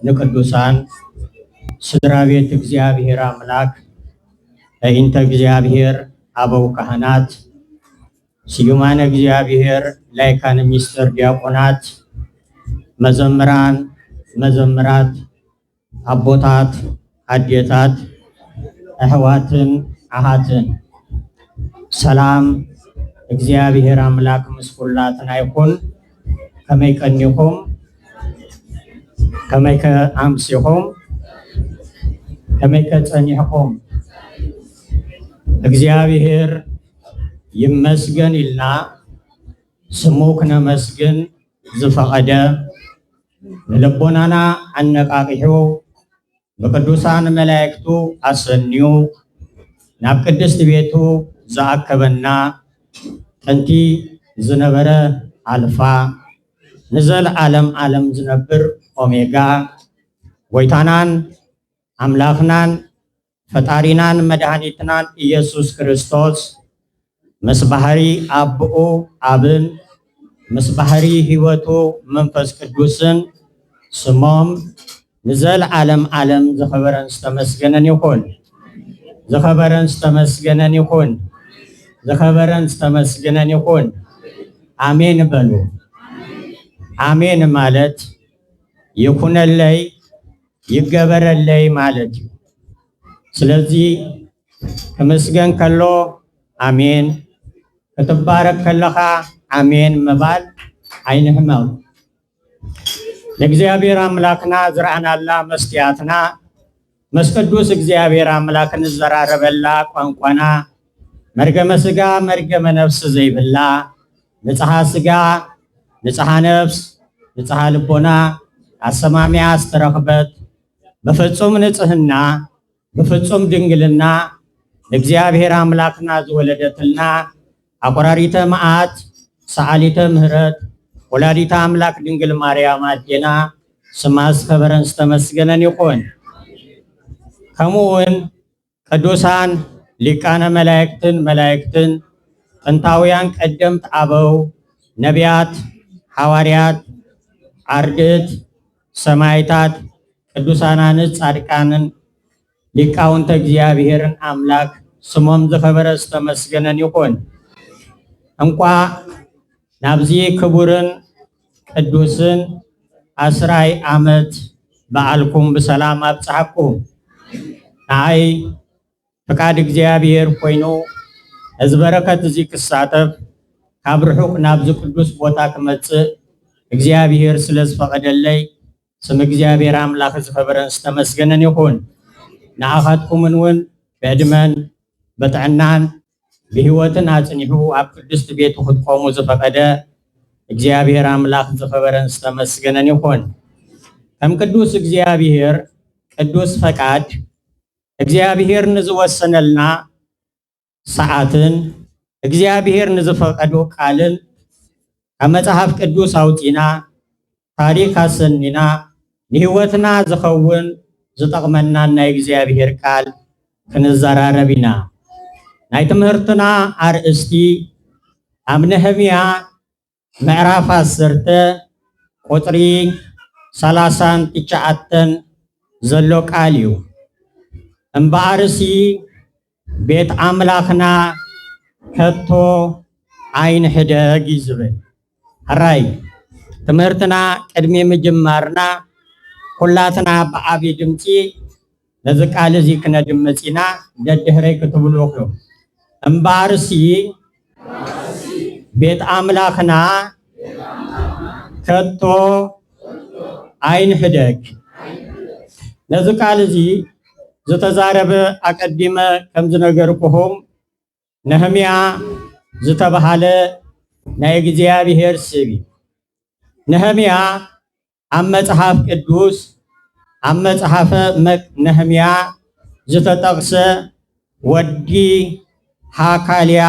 ንቅዱሳን ስድራ ቤት እግዚኣብሔር ኣምላክ፣ በእንተ እግዚኣብሔር ኣበው ካህናት፣ ስዩማን እግዚኣብሔር ላይካን ሚስተር ዲያቆናት፣ መዘምራን፣ መዘምራት፣ ኣቦታት፣ ኣዴታት፣ ኣሕዋትን ኣሓትን፣ ሰላም እግዚኣብሔር ኣምላክ ምስ ኩላትና ይኹን። ከመይ ቀኒኹም? ከመይ ከ ኣምሲኹም? ከመይ ከ ጸኒሕኩም? እግዚኣብሔር ይመስገን ኢልና ስሙ ክነመስግን ዝፈቐደ፣ ንልቦናና ኣነቃቂሑ፣ ብቅዱሳን መላእክቱ ኣሰንዩ፣ ናብ ቅድስቲ ቤቱ ዝኣከበና፣ ጥንቲ ዝነበረ ኣልፋ፣ ንዘለዓለም ዓለም ዝነብር ኦሜጋ፣ ጎይታናን ኣምላኽናን ፈጣሪናን መድኃኒትናን ኢየሱስ ክርስቶስ፣ ምስ ባህሪ ኣቦኡ ኣብን፣ ምስ ባህሪ ሕይወቱ መንፈስ ቅዱስን ስሞም ንዘለዓለም ዓለም ዝኸበረን ዝተመስገነን ይኹን። ዝኸበረን ዝተመስገነን ይኹን። ዝኸበረን ዝተመስገነን ይኹን። ኣሜን በሉ። ኣሜን ማለት ይኩነለይ፣ ይገበረለይ ማለት እዩ። ስለዚ ክምስገን ከሎ ኣሜን፣ ክትባረክ ከለኻ ኣሜን ምባል ኣይንሕመቕ። ንእግዚኣብሔር ኣምላክና ዝረኣናላ መስትያትና፣ ምስ ቅዱስ እግዚኣብሔር ኣምላክ ንዘራረበላ ቋንቋና፣ መርገመ ስጋ መርገመ ነፍሲ ዘይብላ፣ ንጽሓ ስጋ፣ ንጽሓ ነፍስ፣ ንጽሓ ልቦና ኣሰማሚያ ዝተረኽበት፣ ብፍጹም ንጽህና፣ ብፍጹም ድንግልና ንእግዚኣብሔር ኣምላኽና ዝወለደትልና፣ ኣቑራሪተ መዓት፣ ሰዓሊተ ምህረት፣ ወላዲተ ኣምላክ ድንግል ማርያም ኣዴና፣ ስማ ዝኸበረን ዝተመስገነን ይኹን። ከምኡ እውን ቅዱሳን ሊቃነ መላእክትን መላእክትን፣ ጥንታውያን ቀደምት ኣበው፣ ነቢያት፣ ሓዋርያት፣ ኣርድእት፣ ሰማይታት፣ ቅዱሳን ኣንስት ጻድቃንን ሊቃውንተ እግዚኣብሔርን ኣምላክ ስሞም ዝኸበረ ዝተመስገነን ይኹን። እንቋዕ ናብዚ ክቡርን ቅዱስን ኣስራይ ዓመት በዓልኩም ብሰላም ኣብጽሓኩም። ንዓይ ፍቃድ እግዚኣብሔር ኮይኑ፣ ነዚ በረከት እዚ ክሳተፍ፣ ካብ ርሑቅ ናብዚ ቅዱስ ቦታ ክመጽእ እግዚኣብሔር ስለ ዝፈቀደለይ፣ ስም እግዚኣብሔር ኣምላኽ ዝኸበረን ዝተመስገነን ይኹን። ንኣኻትኩምን እውን ብዕድመን ብጥዕናን ብህይወትን ኣጽኒሑ ኣብ ቅድስቲ ቤቱ ክትቆሙ ዝፈቀደ እግዚኣብሔር ኣምላኽ ዝኸበረን ዝተመስገነን ይኹን። ከም ቅዱስ እግዚኣብሔር ቅዱስ ፈቃድ፣ እግዚኣብሔር ንዝወሰነልና ሰዓትን እግዚኣብሔር ንዝፈቀዶ ቃልን ካብ መጽሓፍ ቅዱስ ኣውጺና፣ ታሪኽ ኣሰኒና፣ ንህይወትና ዝኸውን ዝጠቕመናን ናይ እግዚኣብሔር ቃል ክንዘራረብ ኢና። ናይ ትምህርትና ኣርእስቲ ኣብ ነህምያ ምዕራፍ ዓሰርተ ቁጽሪ ሰላሳን ትሽዓተን ዘሎ ቃል እዩ። እምበኣርሲ ቤት ኣምላኽና ከቶ ኣይንሕደግ እዩ ዝብል። ሕራይ ትምህርትና ቅድሚ ምጅማርና ኩላትና ብዓቢ ድምጺ ነዚ ቃል እዚ ክነድምጽ ኢና። ደድሕረይ ክትብሉ ኢኹም። እምበኣርሲ ቤት ኣምላኽና ከቶ ኣይንሕደግ። ነዚ ቃል እዚ ዝተዛረበ ኣቀዲመ ከም ዝነገርኩኹም ነህምያ ዝተባሃለ ናይ እግዚኣብሔር ስብ እዩ። ነህምያ ኣብ መጽሓፍ ቅዱስ፣ ኣብ መጽሓፈ መ-፣ ነህምያ ዝተጠቕሰ ወዲ ሃካልያ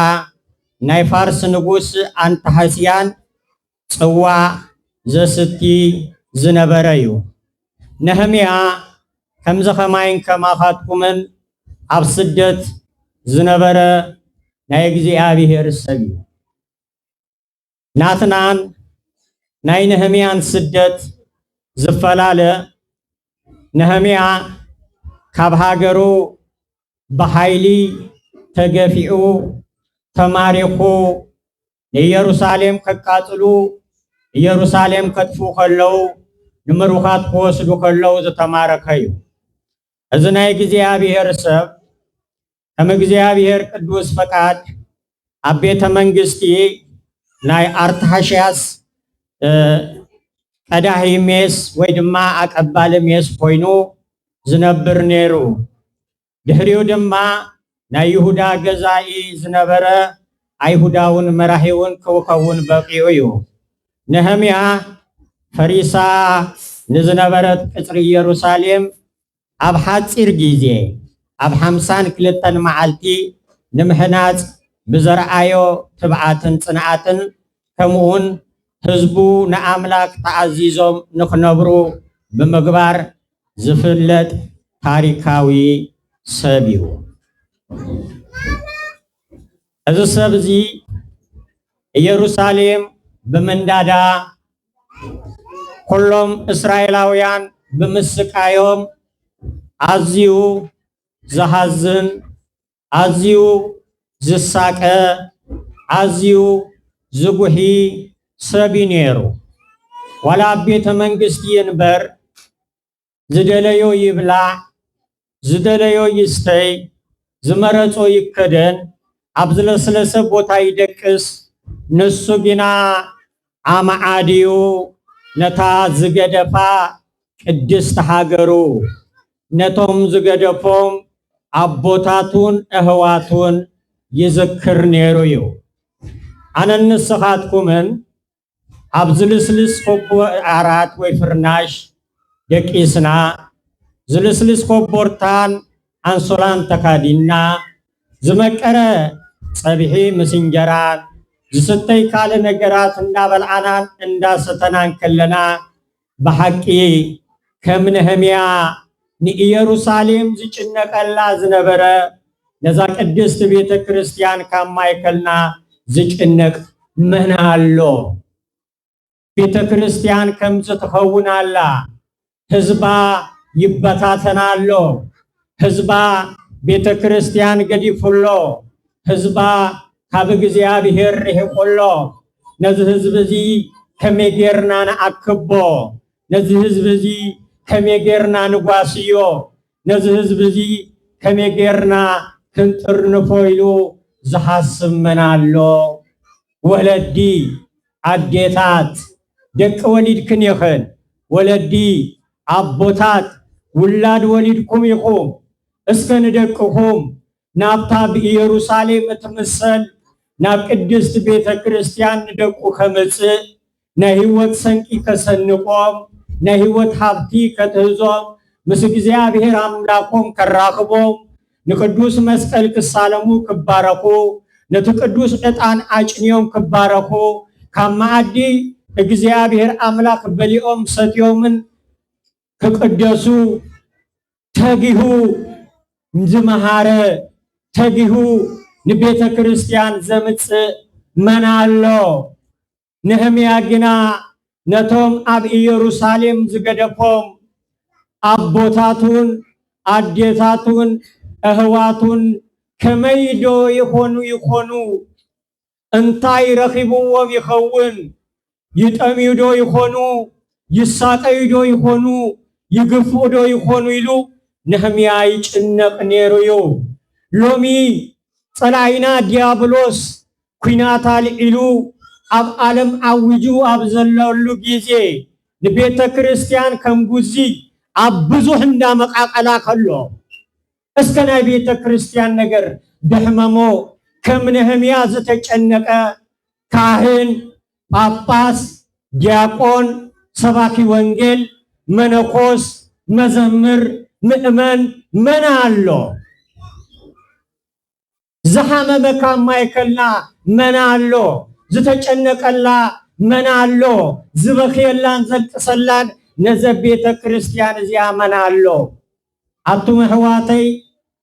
ናይ ፋርስ ንጉስ ኣንታሃስያን ጽዋዕ ዘስቲ ዝነበረ እዩ። ነህምያ ከምዚ ኸማይን ከማኻትኩምን ኣብ ስደት ዝነበረ ናይ እግዚኣብሔር ሰብ እዩ። ናትናን ናይ ነህምያን ስደት ዝፈላለ ነህምያ ካብ ሃገሩ ብሓይሊ ተገፊዑ፣ ተማሪኹ፣ ንኢየሩሳሌም ከቃጽሉ፣ ኢየሩሳሌም ከጥፍኡ ከለዉ፣ ንምሩኻት ክወስዱ ከለዉ ዝተማረኸ እዩ። እዚ ናይ እግዚኣብሔር ሰብ ከም እግዚኣብሔር ቅዱስ ፈቃድ ኣብ ቤተ መንግስቲ ናይ ኣርታሕሽያስ፣ እ፣ ቀዳሒ ሜስ ወይ ድማ ኣቀባሊ ሜስ ኮይኑ ዝነብር ነይሩ። ድሕሪኡ ድማ ናይ ይሁዳ ገዛኢ ዝነበረ ኣይሁዳውን መራሒውን ክኸውን በቒዑ እዩ። ነህምያ ፈሪሳ ንዝነበረት ቅጽሪ ኢየሩሳሌም ኣብ ሓጺር ግዜ፣ ኣብ ሓምሳን ክልተን መዓልቲ ንምሕናጽ ብዘርኣዮ ትብዓትን ጽንዓትን፣ ከምኡውን ህዝቡ ንኣምላኽ ተኣዚዞም ንኽነብሩ ብምግባር ዝፍለጥ ታሪካዊ ሰብ እዩ። እዚ ሰብ እዚ ኢየሩሳሌም ብምንዳዳ፣ ኩሎም እስራኤላውያን ብምስቃዮም፣ ኣዝዩ ዝሃዝን፣ ኣዝዩ ዝሳቀ፣ ኣዝዩ ዝጉሂ ሰብ እዩ ነይሩ። ዋላ ኣብ ቤተ መንግስቲ እምበር፣ ዝደለዮ ይብላዕ፣ ዝደለዮ ይስተይ፣ ዝመረጾ ይከደን፣ ኣብ ዝለስለሰ ቦታ ይደቅስ። ንሱ ግና ኣማዓድዩ ነታ ዝገደፋ ቅድስቲ ሃገሩ፣ ነቶም ዝገደፎም ኣቦታቱን ኣህዋቱን ይዝክር ነይሩ እዩ። ኣነን ንስኻትኩምን ኣብ ዝልስልስ ኮቦ ዓራት ወይ ፍርናሽ ደቂስና፣ ዝልስልስ ኮቦርታን ኣንሶላን ተካዲንና፣ ዝመቀረ ጸብሒ ምስ እንጀራን ዝስተይ ካልእ ነገራት እንዳበልዓናን እንዳሰተናን ከለና፣ ብሓቂ ከም ነህምያ ንኢየሩሳሌም ዝጭነቀላ ዝነበረ፣ ነዛ ቅድስቲ ቤተ ክርስቲያን ካብ ማእከልና ዝጭነቅ መን ኣሎ? ቤተ ክርስቲያን ከምዚ ትኸውን ኣላ። ህዝባ ይበታተን ኣሎ። ህዝባ ቤተ ክርስቲያን ገዲፉ ኣሎ። ህዝባ ካብ እግዚኣብሔር ርሒቑ ኣሎ። ነዚ ህዝቢ እዚ ከመይ ጌርና ንኣክቦ? ነዚ ህዝቢ እዚ ከመይ ጌርና ንጓስዮ? ነዚ ህዝቢ እዚ ከመይ ጌርና ክንጥርንፎ ኢሉ ዝሓስብ መን ኣሎ? ወለዲ፣ ኣዴታት፣ ደቂ ወሊድክን ኢኽን። ወለዲ፣ ኣቦታት፣ ውላድ ወሊድኩም ኢኹም። እስከ ንደቅኹም ናብታ ብኢየሩሳሌም እትምሰል ናብ ቅድስቲ ቤተ ክርስቲያን ንደቁ ከምጽእ፣ ናይ ህይወት ሰንቂ ከሰንቆም፣ ናይ ህይወት ሃብቲ ከትህዞም፣ ምስ እግዚኣብሔር ኣምላኮም ከራኽቦም፣ ንቅዱስ መስቀል ክሳለሙ ክባረኹ፣ ነቲ ቅዱስ ዕጣን ኣጭንዮም ክባረኹ፣ ካብ መኣዲ እግዚኣብሔር ኣምላኽ በሊኦም ሰትዮምን ክቅደሱ ተጊሁ ዝመሃረ፣ ተጊሁ ንቤተ ክርስቲያን ዘምጽእ መን ኣሎ? ነህምያ ግና ነቶም ኣብ ኢየሩሳሌም ዝገደፎም ኣቦታቱን ኣዴታቱን ኣህዋቱን ከመይ ዶ ይኾኑ ይኾኑ? እንታይ ረኺብዎም ይኸውን? ይጠምዩ ዶ ይኾኑ? ይሳቀዩ ዶ ይኾኑ? ይግፍኡ ዶ ይኾኑ? ኢሉ ነህምያ ይጭነቕ ነይሩ እዩ። ሎሚ ጸላኢና ዲያብሎስ ኲናት ኣልዒሉ ኣብ ዓለም ዓዊጁ ኣብ ዘለሉ ግዜ፣ ንቤተ ክርስቲያን ከም ጉዚ ኣብ ብዙሕ እንዳመቃቀላ ከሎ፣ እስከ ናይ ቤተ ክርስቲያን ነገር ደሕመሞ፣ ከም ነህምያ ዝተጨነቀ ካህን፣ ጳጳስ፣ ዲያቆን፣ ሰባኪ ወንጌል፣ መነኮስ፣ መዘምር፣ ምእመን መን ኣሎ? ዝሓመመ ካብ ማእከልና መን ኣሎ? ዝተጨነቀላ መን ኣሎ? ዝበኽየላን ዘልቅሰላን ነዘ ቤተ ክርስቲያን እዚኣ መን ኣሎ? ኣቱም ኣሕዋተይ፣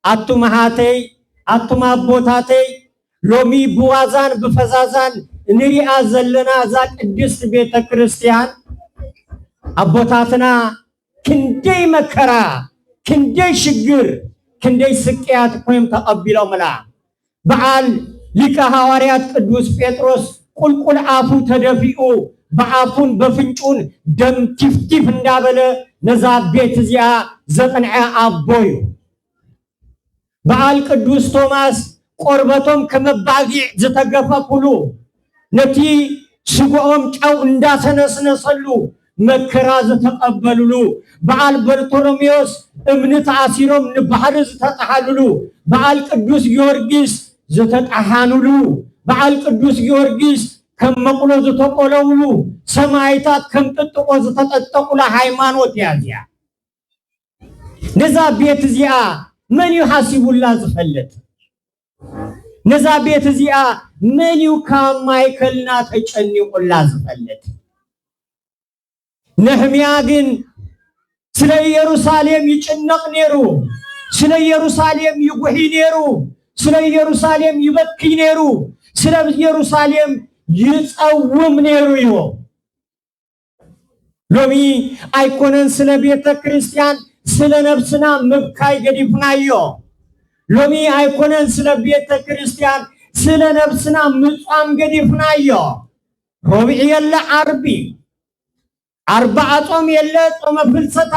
ኣቱም ኣሓተይ፣ ኣቱም ኣቦታተይ፣ ሎሚ ብዋዛን ብፈዛዛን እንሪኣ ዘለና እዛ ቅድስቲ ቤተ ክርስቲያን ኣቦታትና ክንደይ መከራ፣ ክንደይ ሽግር፣ ክንደይ ስቅያት እኮ እዮም ተቐቢሎምላ። በዓል ሊቀ ሃዋርያት ቅዱስ ጴጥሮስ ቁልቁል ኣፉ ተደፊኡ፣ ብኣፉን በፍንጩን ደም ቲፍቲፍ እንዳበለ ነዛ ቤት እዚኣ ዘቕንዐ ኣቦ እዩ። በዓል ቅዱስ ቶማስ ቆርበቶም ከም ኣባጊዕ ዝተገፈፉሉ፣ ነቲ ስግኦም ጨው እንዳተነስነሰሉ መከራ ዝተቐበሉሉ፣ በዓል በርቶሎሜዎስ እምኒ ተኣሲሮም ንባሕሪ ዝተጠሓሉሉ፣ በዓል ቅዱስ ጊዮርጊስ ዝተጠሓኑሉ፣ በዓል ቅዱስ ጊዮርጊስ ከም መቑሎ ዝተቆለውሉ፣ ሰማይታት ከም ጥጥቆ ዝተጠጠቁላ ሃይማኖት እያ እዚኣ። ነዛ ቤት እዚኣ መን እዩ ሓሲቡላ ዝፈልጥ? ነዛ ቤት እዚኣ መን እዩ ካብ ማእከልና ተጨኒቑላ ዝፈልጥ? ነህምያ ግን ስለ ኢየሩሳሌም ይጭነቕ ነይሩ፣ ስለ ኢየሩሳሌም ይጉሒ ነይሩ፣ ስለ ኢየሩሳሌም ይበኪ ነይሩ፣ ስለ ኢየሩሳሌም ይጸውም ነይሩ እዩ። ሎሚ ኣይኮነን ስለ ቤተ ክርስቲያን፣ ስለ ነብስና ምብካይ ገዲፍናዮ። ሎሚ ኣይኮነን ስለ ቤተ ክርስቲያን፣ ስለ ነብስና ምጻም ገዲፍናዮ። ሮብዕ የለ ዓርቢ፣ ዓርቢ ኣጾም የለ ጾመ ፍልሰታ፣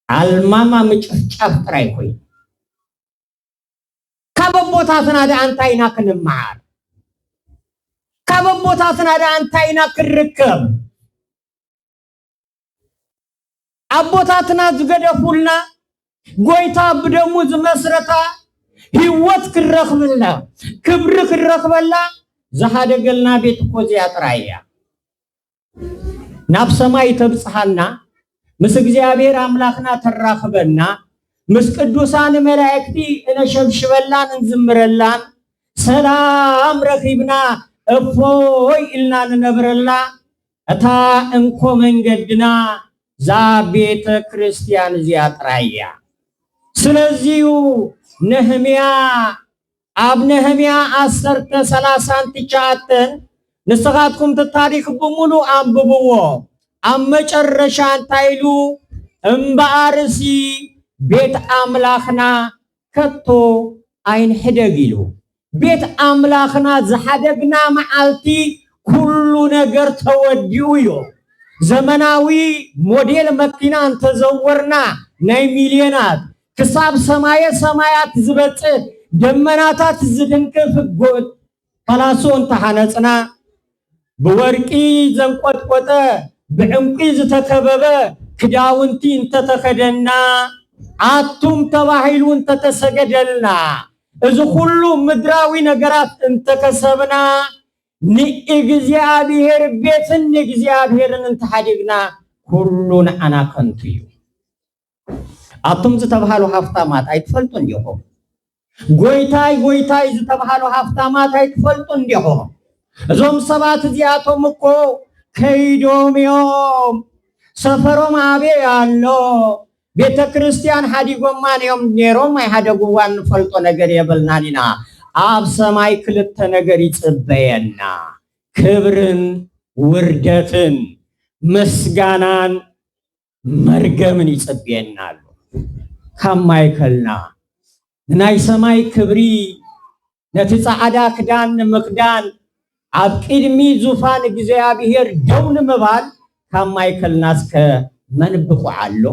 ዓልማማ ምጭፍጫፍ ጥራይ ኮይኑ። ካብ ኣቦታትና ደኣ እንታይ ኢና ክንመሃር? ካብ ኣቦታትና ደኣ እንታይ ኢና ክንርከብ? ኣቦታትና ዝገደፉልና፣ ጎይታ ብደሙ ዝመስረታ ህይወት ክንረኽብላ፣ ክብሪ ክንረኽበላ ዝሃደገልና ቤት እኮ እዚኣ ጥራይ እያ። ናብ ሰማይ ተብጽሓና፣ ምስ እግዚኣብሔር ኣምላኽና ተራኽበና፣ ምስ ቅዱሳን መላእክቲ እነሸብሽበላን እንዝምረላን፣ ሰላም ረኺብና እፎይ ኢልና ንነብረላ እታ እንኮ መንገድና እዛ ቤተ ክርስቲያን እዚኣ ጥራይ እያ። ስለዚዩ ነህምያ ኣብ ነህምያ ዓሰርተ ሰላሳን ትሽዓተን ንስኻትኩም እቲ ታሪኽ ብምሉእ ኣንብብዎ። ኣብ መጨረሻ እንታይ ኢሉ? እምበኣርሲ ቤት ኣምላኽና ከቶ ኣይንሕደግ ኢሉ። ቤት ኣምላኽና ዝሓደግና መዓልቲ ኩሉ ነገር ተወዲኡ እዩ። ዘመናዊ ሞዴል መኪና እንተዘወርና ናይ ሚልዮናት፣ ክሳብ ሰማየ ሰማያት ዝበጽሕ ደመናታት ዝድንቅፍ ጎ-፣ ፓላሶ እንተሃነጽና፣ ብወርቂ ዘንቆጥቆጠ፣ ብዕንቂ ዝተከበበ ክዳውንቲ እንተተኸደና፣ ኣቱም ተባሂሉ እንተተሰገደልና፣ እዚ ኩሉ ምድራዊ ነገራት እንተከሰብና፣ ንእግዚኣብሔር ቤትን ንእግዚኣብሔርን እንተሓዲግና፣ ኩሉ ንዓና ከንቱ እዩ። ኣቱም ዝተባሃሉ ሃፍታማት ኣይትፈልጡን ዲኹም? ጎይታይ፣ ጎይታይ ዝተባሃሉ ሃፍታማት ኣይትፈልጡን ዲኹም? እዞም ሰባት እዚኣቶም እኮ ከይዶም እዮም። ሰፈሮም ኣበይ ኣሎ? ቤተ ክርስቲያን ሓዲጎማ እዮም ነይሮም ኣይሓደግዋን ንፈልጦ ነገር የብልናን ኢና። ኣብ ሰማይ ክልተ ነገር ይጽበየና፣ ክብርን ውርደትን፣ ምስጋናን መርገምን ይጽበየና ኣሎ። ካብ ማእከልና ንናይ ሰማይ ክብሪ፣ ነቲ ጻዕዳ ክዳን ንምኽዳን፣ ኣብ ቅድሚ ዙፋን እግዚኣብሔር ደው ንምባል ካብ ማእከልና እስከ መን ብቑዕ ኣሎ?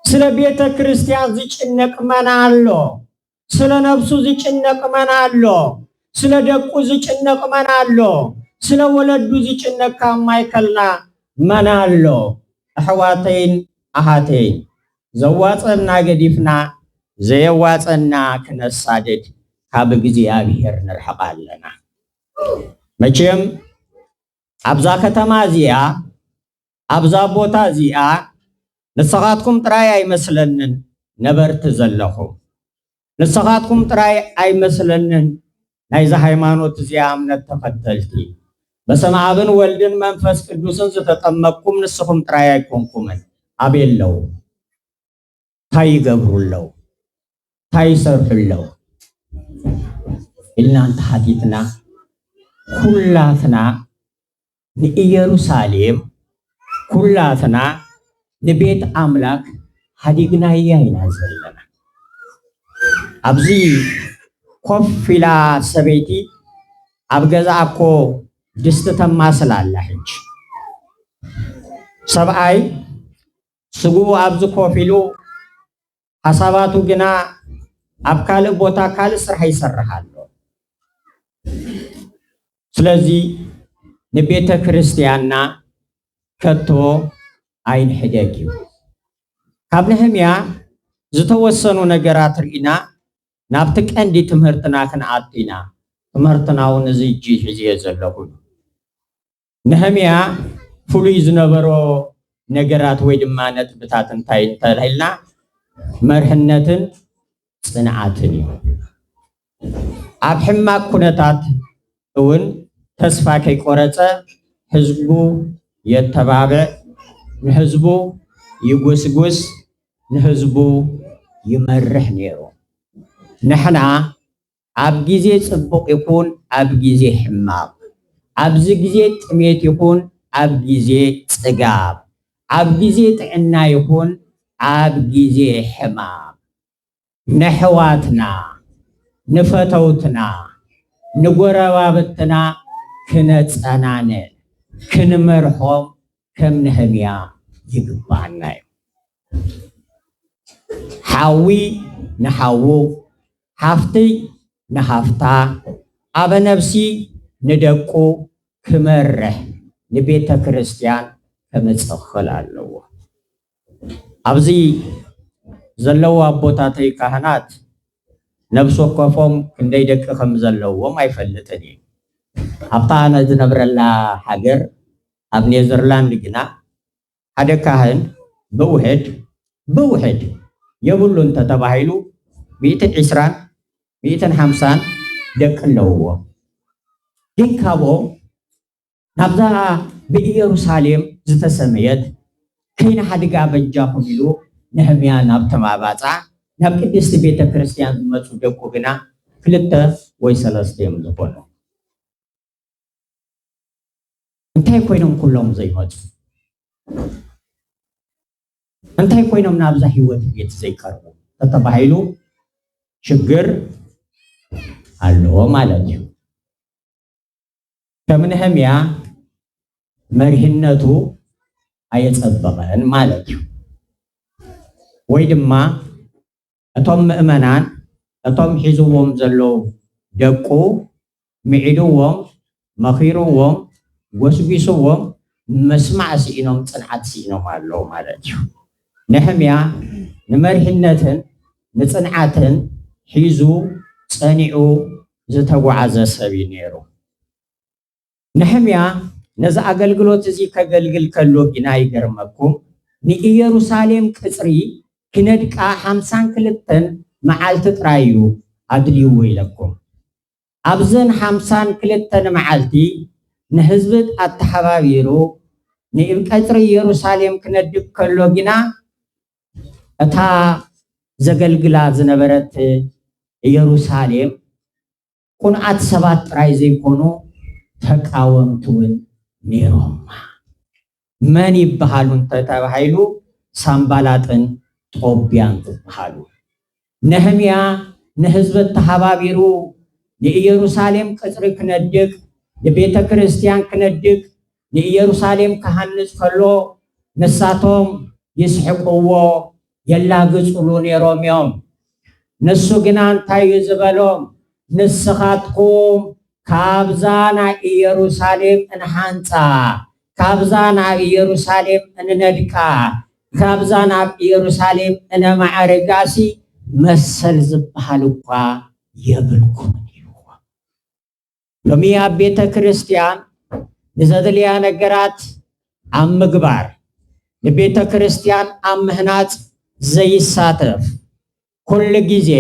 ስለ ቤተ ክርስቲያን ዝጭነቅ መን ኣሎ? ስለ ነብሱ ዝጭነቅ መን ኣሎ? ስለ ደቁ ዝጭነቅ መን ኣሎ? ስለ ወለዱ ዝጭነቅ ካብ ማእከልና መን ኣሎ? ኣሕዋተይን ኣሓተይን፣ ዘዋጸና ገዲፍና ዘየዋጸና ክነሳድድ ካብ እግዚኣብሔር ንርሕቕ ኣለና። መቸም ኣብዛ ከተማ እዚኣ፣ ኣብዛ ቦታ እዚኣ ንስኻትኩም ጥራይ ኣይመስለንን ነበርቲ ዘለኹም። ንስኻትኩም ጥራይ ኣይመስለንን ናይዚ ሃይማኖት እዚኣ እምነት ተኸተልቲ። በስመ ኣብን ወልድን መንፈስ ቅዱስን ዝተጠመቅኩም ንስኹም ጥራይ ኣይኮንኩምን። ኣበይ ኣለዉ? እንታይ ይገብሩ ኣለዉ? እንታይ ይሰርሑ ኣለዉ? ኢልና እንተሓቲትና፣ ኩላትና ንኢየሩሳሌም ኩላትና ንቤት ኣምላክ ሃዲግናያ ኢና ዘለና። ኣብዚ ኮፍ ኢላ ሰበይቲ ኣብ ገዛ እኮ ድስቲ ተማስል ኣላ። ሕጂ ሰብኣይ ስግኡ ኣብዚ ኮፍ ኢሉ ሓሳባቱ ግና ኣብ ካልእ ቦታ ካልእ ስራሕ ይሰርሕ ኣሎ። ስለዚ ንቤተ ክርስቲያንና ከቶ ኣይንሕደግ እዩ። ካብ ነህምያ ዝተወሰኑ ነገራት ርኢና ናብቲ ቀንዲ ትምህርትና ክንኣቱ ኢና። ትምህርትና እውን እዚ እጂ ሒዝዮ ዘለኹ እዩ። ነህምያ ፍሉይ ዝነበሮ ነገራት ወይ ድማ ነጥብታት እንታይ እንተልና መርህነትን ጽንዓትን እዩ። ኣብ ሕማቅ ኩነታት እውን ተስፋ ከይቆረጸ ህዝቡ የተባብዕ፣ ንህዝቡ ይጉስጉስ፣ ንህዝቡ ይመርሕ ነይሩ። ንሕና ኣብ ግዜ ጽቡቕ ይኹን ኣብ ግዜ ሕማቕ፣ ኣብዚ ግዜ ጥሜት ይኹን ኣብ ግዜ ጽጋብ፣ ኣብ ግዜ ጥዕና ይኹን ኣብ ግዜ ሕማም ነሕዋትና፣ ንፈተውትና፣ ንጎረባብትና ክነጸናንዕ፣ ክንመርሖም ከም ነህምያ ይግባኣና እዩ። ሓዊ ንሓዉ፣ ሓፍቲ ንሓፍታ፣ ኣበ ነብሲ ንደቁ ክመርሕ ንቤተ ክርስቲያን ከምጽእ ክኽእል ኣለዎ። ኣብዚ ዘለዉ ኣቦታተይ ካህናት ነብሲ ወከፎም ክንደይ ደቂ ከም ዘለዎም ኣይፈልጥን እየ። ኣብታ ኣነ ዝነብረላ ሃገር ኣብ ኔዘርላንድ ግና ሓደ ካህን ብውሕድ ብውሕድ የብሉ እንተተባሂሉ ሚእትን ዕስራን ሚእትን ሓምሳን ደቂ ኣለውዎ። ግን ካብኦም ናብዛ ብኢየሩሳሌም ዝተሰመየት ከይንሓድጋ በጃኹም ኢሉ ነህምያ ናብቶም ኣባጻ ናብ ቅድስቲ ቤተ ክርስቲያን ዝመጹ ደቁ ግና ክልተ ወይ ሰለስተ እዮም ዝኾኑ። እንታይ ኮይኖም ኩሎም ዘይመጹ? እንታይ ኮይኖም ናብዛ ህይወት ቤት ዘይቀርቡ ተተባሂሉ ሽግር ኣለዎ ማለት እዩ። ከም ነህምያ መሪሕነቱ ኣየጸበቐን ማለት እዩ። ወይ ድማ እቶም ምእመናን እቶም ሒዝዎም ዘለዉ ደቁ ምዒድዎም፣ መኺርዎም፣ ጎስጒስዎም ምስማዕ ስኢኖም፣ ጽንዓት ስኢኖም ኣለዉ ማለት እዩ። ነህምያ ንመሪሕነትን ንጽንዓትን ሒዙ ጸኒዑ ዝተጓዓዘ ሰብ እዩ ነይሩ። ነህምያ ነዚ ኣገልግሎት እዚ ከገልግል ከሎ ግና ይገርመኩም፣ ንኢየሩሳሌም ቅጽሪ ክነድቃ ሓምሳን ክልተን መዓልቲ ጥራይ እዩ ኣድልይዎ ኢለኩም። ኣብዘን ሓምሳን ክልተን መዓልቲ ንህዝቢ ኣተሓባቢሩ ንቀጽሪ ኢየሩሳሌም ክነድቅ ከሎ ግና እታ ዘገልግላ ዝነበረት ኢየሩሳሌም ቅኑዓት ሰባት ጥራይ ዘይኮኑ ተቃወምቲ እውን ነይሮማ። መን ይበሃሉ እንተተባሂሉ ሳምባላጥን ጦብያን ዝበሃሉ። ነህምያ ንህዝቢ ተሓባቢሩ ንኢየሩሳሌም ቅጽሪ ክነድቅ፣ ንቤተ ክርስቲያን ክነድቅ፣ ንኢየሩሳሌም ክሃንጽ ከሎ ንሳቶም ይስሕቅዎ፣ የላግጽሉ ነይሮም እዮም። ንሱ ግና እንታይ እዩ ዝበሎም? ንስኻትኩም ካብዛ ናይ ኢየሩሳሌም እንሓንጻ፣ ካብዛ ናብ ኢየሩሳሌም እንነድቃ፣ ካብዛ ናብ ኢየሩሳሌም እነማዕርጋሲ መሰል ዝበሃል እኳ የብልኩምን ኢልዎ። ሎሚ ኣብ ቤተ ክርስቲያን ንዘድልያ ነገራት ኣብ ምግባር፣ ንቤተ ክርስቲያን ኣብ ምህናጽ ዘይሳተፍ፣ ኩሉ ግዜ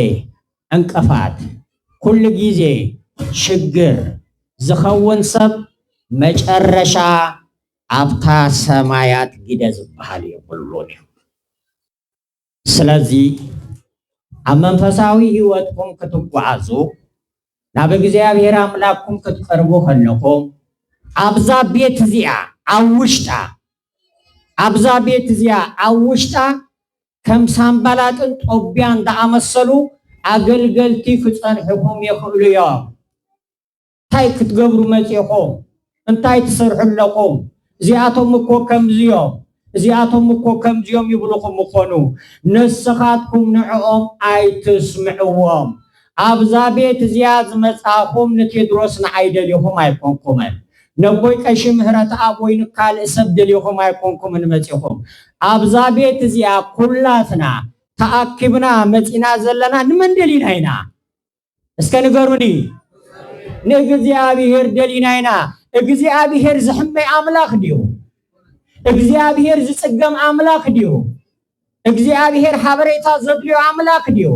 ዕንቅፋት፣ ኩሉ ግዜ ሽግር ዝኸውን ሰብ መጨረሻ ኣብታ ሰማያት ግደ ዝበሃል የብሉን እዩ። ስለዚ ኣብ መንፈሳዊ ህይወትኩም ክትጓዓዙ ናብ እግዚኣብሔር ኣምላክኩም ክትቀርቡ ከለኹም ኣብዛ ቤት እዚኣ ኣብ ውሽጣ ኣብዛ ቤት እዚኣ ኣብ ውሽጣ ከም ሳምባላጥን ጦብያን ዝኣመሰሉ ኣገልገልቲ ክጸንሕኹም ይኽእሉ እዮም። እንታይ ክትገብሩ መጺኹም? እንታይ ትሰርሑ ኣለኹም? እዚኣቶም እኮ ከምዚዮም፣ እዚኣቶም እኮ ከምዚዮም ይብሉኹም ምኾኑ። ንስኻትኩም ንዕኦም ኣይትስምዕዎም። ኣብዛ ቤት እዚኣ ዝመጻኹም ንቴድሮስ ንዓይ ደሊኹም ኣይኮንኩምን። ነቦይ ቀሺ ምህረት ኣብ ወይ ንካልእ ሰብ ደሊኹም ኣይኮንኩምን መጺኹም። ኣብዛ ቤት እዚኣ ኩላትና ተኣኪብና መጺና ዘለና ንመን ደሊና ኢና? እስከ ንገሩኒ። ንእግዚኣብሔር ደሊና ኢና። እግዚኣብሔር ዝሕመይ ኣምላኽ ድዩ? እግዚኣብሔር ዝጽገም ኣምላኽ ድዩ? እግዚኣብሔር ሓበሬታ ዘድልዮ ኣምላኽ ድዩ?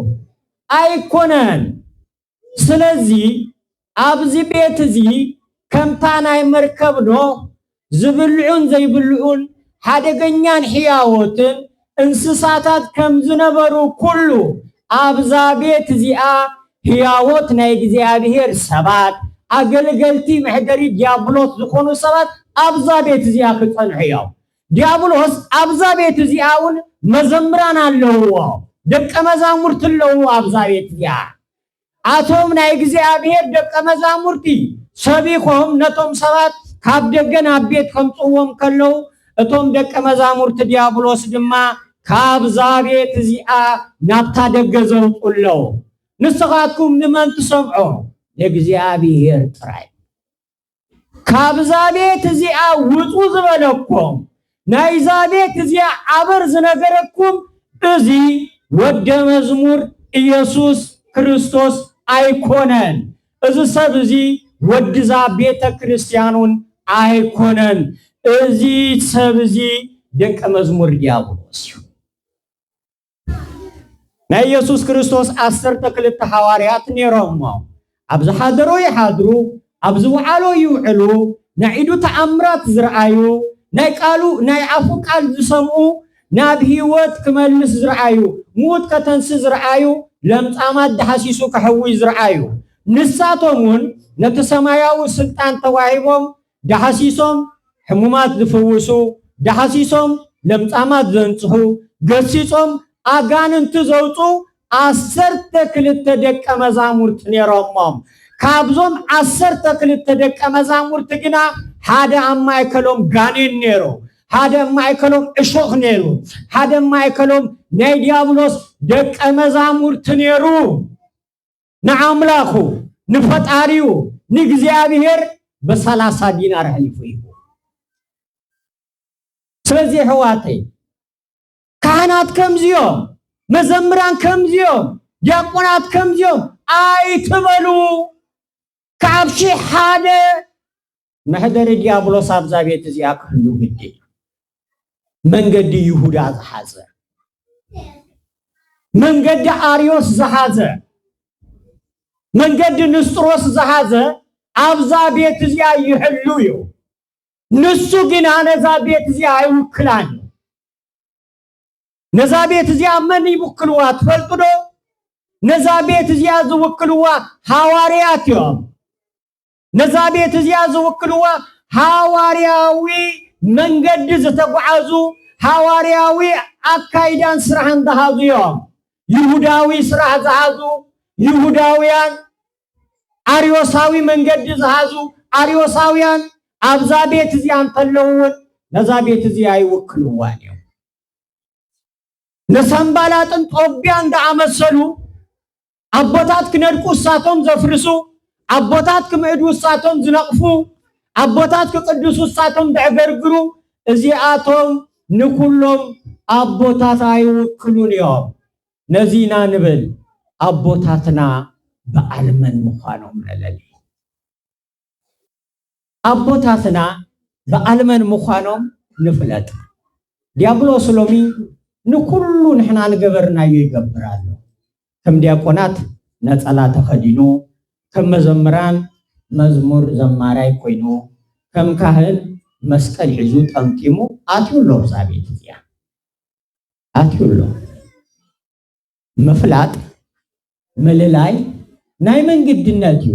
ኣይኮነን። ስለዚ ኣብዚ ቤት እዚ ከምታ ናይ መርከብ ኖህ ዝብልዑን ዘይብልዑን ሓደገኛን ሕያዎትን እንስሳታት ከም ዝነበሩ ኩሉ ኣብዛ ቤት እዚኣ ሕያዎት ናይ እግዚኣብሔር ሰባት ኣገልገልቲ መሕደሪ ዲያብሎስ ዝኾኑ ሰባት ኣብዛ ቤት እዚኣ ክጸንሑ እዮም። ዲያብሎስ ኣብዛ ቤት እዚኣ እውን መዘምራን ኣለውዎ፣ ደቀ መዛሙርቲ ኣለውዎ ኣብዛ ቤት እዚኣ። ኣቶም ናይ እግዚኣብሔር ደቀ መዛሙርቲ ሰቢኾም ነቶም ሰባት ካብ ደገ ናብ ቤት ከምጽእዎም ከለዉ እቶም ደቀ መዛሙርቲ ዲያብሎስ ድማ ካብዛ ቤት እዚኣ ናብታ ደገ ዘውጡ ኣለዉ። ንስኻትኩም ንመን ትሰምዖ? ንእግዚኣብሔር ጥራይ። ካብዛ ቤት እዚኣ ውጹ ዝበለኩም፣ ናይዛ ቤት እዚኣ ኣበር ዝነገረኩም እዚ ወደ መዝሙር ኢየሱስ ክርስቶስ ኣይኮነን። እዚ ሰብ እዚ ወድዛ ቤተ ክርስቲያን እውን ኣይኮነን። እዚ ሰብ እዚ ደቀ መዝሙር ዲያብሎስ እዩ። ናይ ኢየሱስ ክርስቶስ ዓሰርተ ክልተ ሓዋርያት ነይሮሞ። ኣብ ዝሓደሮ ይሓድሩ፣ ኣብ ዝውዓሎ ይውዕሉ፣ ናይ ኢዱ ተኣምራት ዝረኣዩ፣ ናይ ቃሉ ናይ ኣፉ ቃል ዝሰምዑ፣ ናብ ህይወት ክመልስ ዝረኣዩ፣ ምዉት ከተንስ ዝረኣዩ፣ ለምጻማት ዳሕሲሱ ከሕውይ ዝረኣዩ፣ ንሳቶም እውን ነቲ ሰማያዊ ስልጣን ተዋሂቦም ዳሕሲሶም ሕሙማት ዝፍውሱ፣ ዳሕሲሶም ለምጻማት ዘንጽሑ፣ ገሲጾም ኣጋንንቲ ዘውጹ ዓሰርተ ክልተ ደቀ መዛሙርቲ ነይሮሞም። ካብዞም ዓሰርተ ክልተ ደቀ መዛሙርቲ ግና ሓደ ኣብ ማእከሎም ጋኔን ነይሩ፣ ሓደ ኣብ ማእከሎም እሾኽ ነይሩ፣ ሓደ ኣብ ማእከሎም ናይ ዲያብሎስ ደቀ መዛሙርቲ ነይሩ። ንኣምላኹ ንፈጣሪኡ ንእግዚኣብሔር ብሰላሳ ዲናር ኣሕሊፉ ሂቡ። ስለዚ ኣሕዋተይ ካህናት ከምዚኦም፣ መዘምራን ከምዚኦም፣ ዲያቆናት ከምዚኦም ኣይትበሉ። ካብ ሺሕ ሓደ መሕደሪ ዲያብሎስ ኣብዛ ቤት እዚኣ ክህሉ ግዲ እዩ። መንገዲ ይሁዳ ዝሓዘ፣ መንገዲ ኣርዮስ ዝሓዘ፣ መንገዲ ንስጥሮስ ዝሓዘ ኣብዛ ቤት እዚኣ ይሕሉ እዩ። ንሱ ግና ነዛ ቤት እዚኣ ኣይውክላን እዩ። ነዛ ቤት እዚኣ መን ይውክልዋ ትፈልጡ ዶ? ነዛ ቤት እዚኣ ዝውክልዋ ሃዋርያት እዮም። ነዛ ቤት እዚኣ ዝውክልዋ ሃዋርያዊ መንገዲ ዝተጓዓዙ፣ ሃዋርያዊ ኣካይዳን ስራሕን ዝሓዙ እዮም። ይሁዳዊ ስራሕ ዝሓዙ ይሁዳውያን፣ ኣርዮሳዊ መንገዲ ዝሓዙ ኣርዮሳውያን ኣብዛ ቤት እዚኣ እንተለዉ እውን ነዛ ቤት እዚኣ ይውክልዋን እዮም። ንሰንባላጥን ጦብያን ዝኣመሰሉ ኣቦታት ክነድቁ እሳቶም ዘፍርሱ፣ ኣቦታት ክምእዱ እሳቶም ዝነቕፉ፣ ኣቦታት ክቅድሱ እሳቶም ዘዕገርግሩ፣ እዚኣቶም ንኩሎም ኣቦታት ኣይውክሉን እዮም። ነዚ ኢና ንብል ኣቦታትና በዓል መን ምዃኖም ንለሊ። ኣቦታትና በዓል መን ምዃኖም ንፍለጥ። ዲያብሎስ ሎሚ ንኩሉ ንሕና ንገበርናዮ ይገብር ኣሎ። ከም ዲያቆናት ነጸላ ተኸዲኑ፣ ከም መዘምራን መዝሙር ዘማራይ ኮይኑ፣ ከም ካህን መስቀል ሒዙ ጠምጢሙ ኣትዩ ኣሎ ኣብዛ ቤት እዚኣ። ኣትዩ ኣሎ። ምፍላጥ፣ ምልላይ ናይ መን ግድነት እዩ?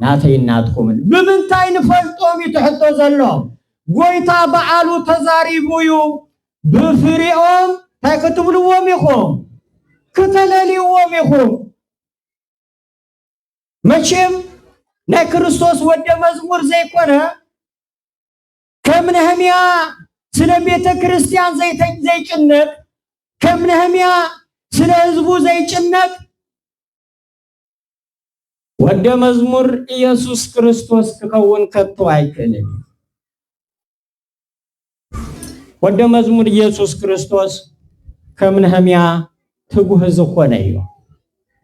ናተይን ናትኩምን። ብምንታይ ንፈልጦም እዩ ትሕቶ ዘሎ? ጎይታ በዓሉ ተዛሪቡ እዩ። ብፍሪኦም እንታይ ክትብልዎም ኢኹም? ክተለልይዎም ኢኹም። መቼም ናይ ክርስቶስ ወደ መዝሙር ዘይኮነ፣ ከም ነህምያ ስለ ቤተ ክርስቲያን ዘይተ-፣ ዘይጭነቅ፣ ከም ነህምያ ስለ ህዝቡ ዘይጭነቅ፣ ወደ መዝሙር ኢየሱስ ክርስቶስ ክኸውን ከቶ ኣይክእልን እዩ። ወደ መዝሙር ኢየሱስ ክርስቶስ ከም ነህምያ ትጉህ ዝኾነ እዩ።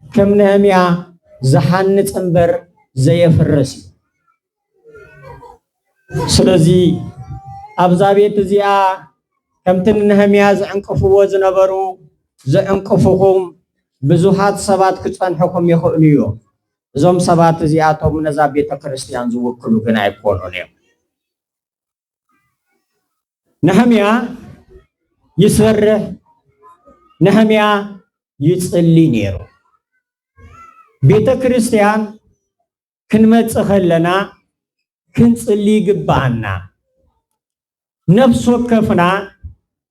ከም ነህምያ ዝሃንጽ እምበር ዘየፍርስ እዩ። ስለዚ ኣብዛ ቤት እዚኣ ከምቲ ንነህምያ ዝዕንቅፍዎ ዝነበሩ፣ ዝዕንቅፉኹም ብዙሃት ሰባት ክጸንሑኹም ይኽእሉ እዮም። እዞም ሰባት እዚኣቶም ነዛ ቤተ ክርስቲያን ዝውክሉ ግን ኣይኮኑን እዮም። ነህምያ ይሰርሕ፣ ነህምያ ይጽሊ ነይሩ። ቤተ ክርስቲያን ክንመጽእ ከለና ክንጽሊ ይግብኣና። ነፍሲ ወከፍና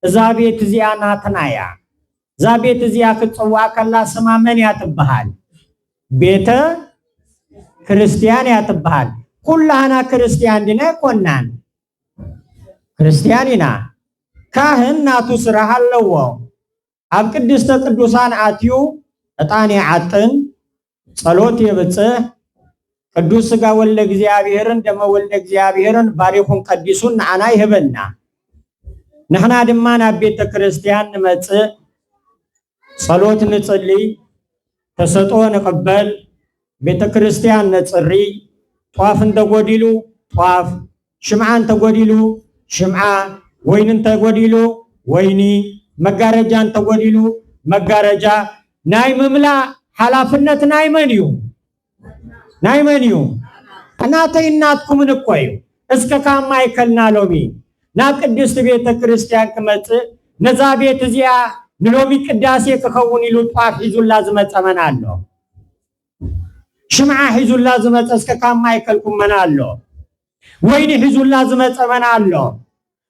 እዛ ቤት እዚኣ ናትና እያ። እዛ ቤት እዚኣ ክትጽዋዕ ከላ ስማ መን እያ ትበሃል? ቤተ ክርስቲያን እያ ትበሃል። ኩላህና ክርስቲያን ዲና ኣይኮናን? ክርስቲያን ኢና። ካህን ናቱ ስራሕ ኣለዎ። ኣብ ቅድስተ ቅዱሳን ኣትዩ ዕጣን ይዓጥን፣ ጸሎት የብጽሕ፣ ቅዱስ ሥጋ ወልደ እግዚኣብሔርን ደመ ወልደ እግዚኣብሔርን ባሪኹን ቀዲሱን ንዓና ይህበና። ንሕና ድማ ናብ ቤተ ክርስቲያን ንመጽእ፣ ጸሎት ንጽሊ፣ ተሰጥኦ ንቕበል፣ ቤተ ክርስቲያን ነጽሪ፣ ጧፍ እንተጎዲሉ ጧፍ፣ ሽምዓ እንተጎዲሉ ሽምዓ፣ ወይኒ እንተጎዲሉ ወይኒ፣ መጋረጃ እንተጎዲሉ መጋረጃ ናይ ምምላእ ሓላፍነት ናይ መን እዩ? ናይ መን እዩ? ናተይን ናትኩምን እኮ እዩ። እስከ ካብ ማእከልና ሎሚ ናብ ቅድስቲ ቤተ ክርስቲያን ክመጽእ፣ ነዛ ቤት እዚኣ ንሎሚ ቅዳሴ ክኸውን ኢሉ ጧፍ ሒዙላ ዝመጸ መን ኣሎ? ሽምዓ ሒዙላ ዝመጸ እስከ ካብ ማእከልኩም መን ኣሎ? ወይኒ ሒዙላ ዝመጸ መን ኣሎ?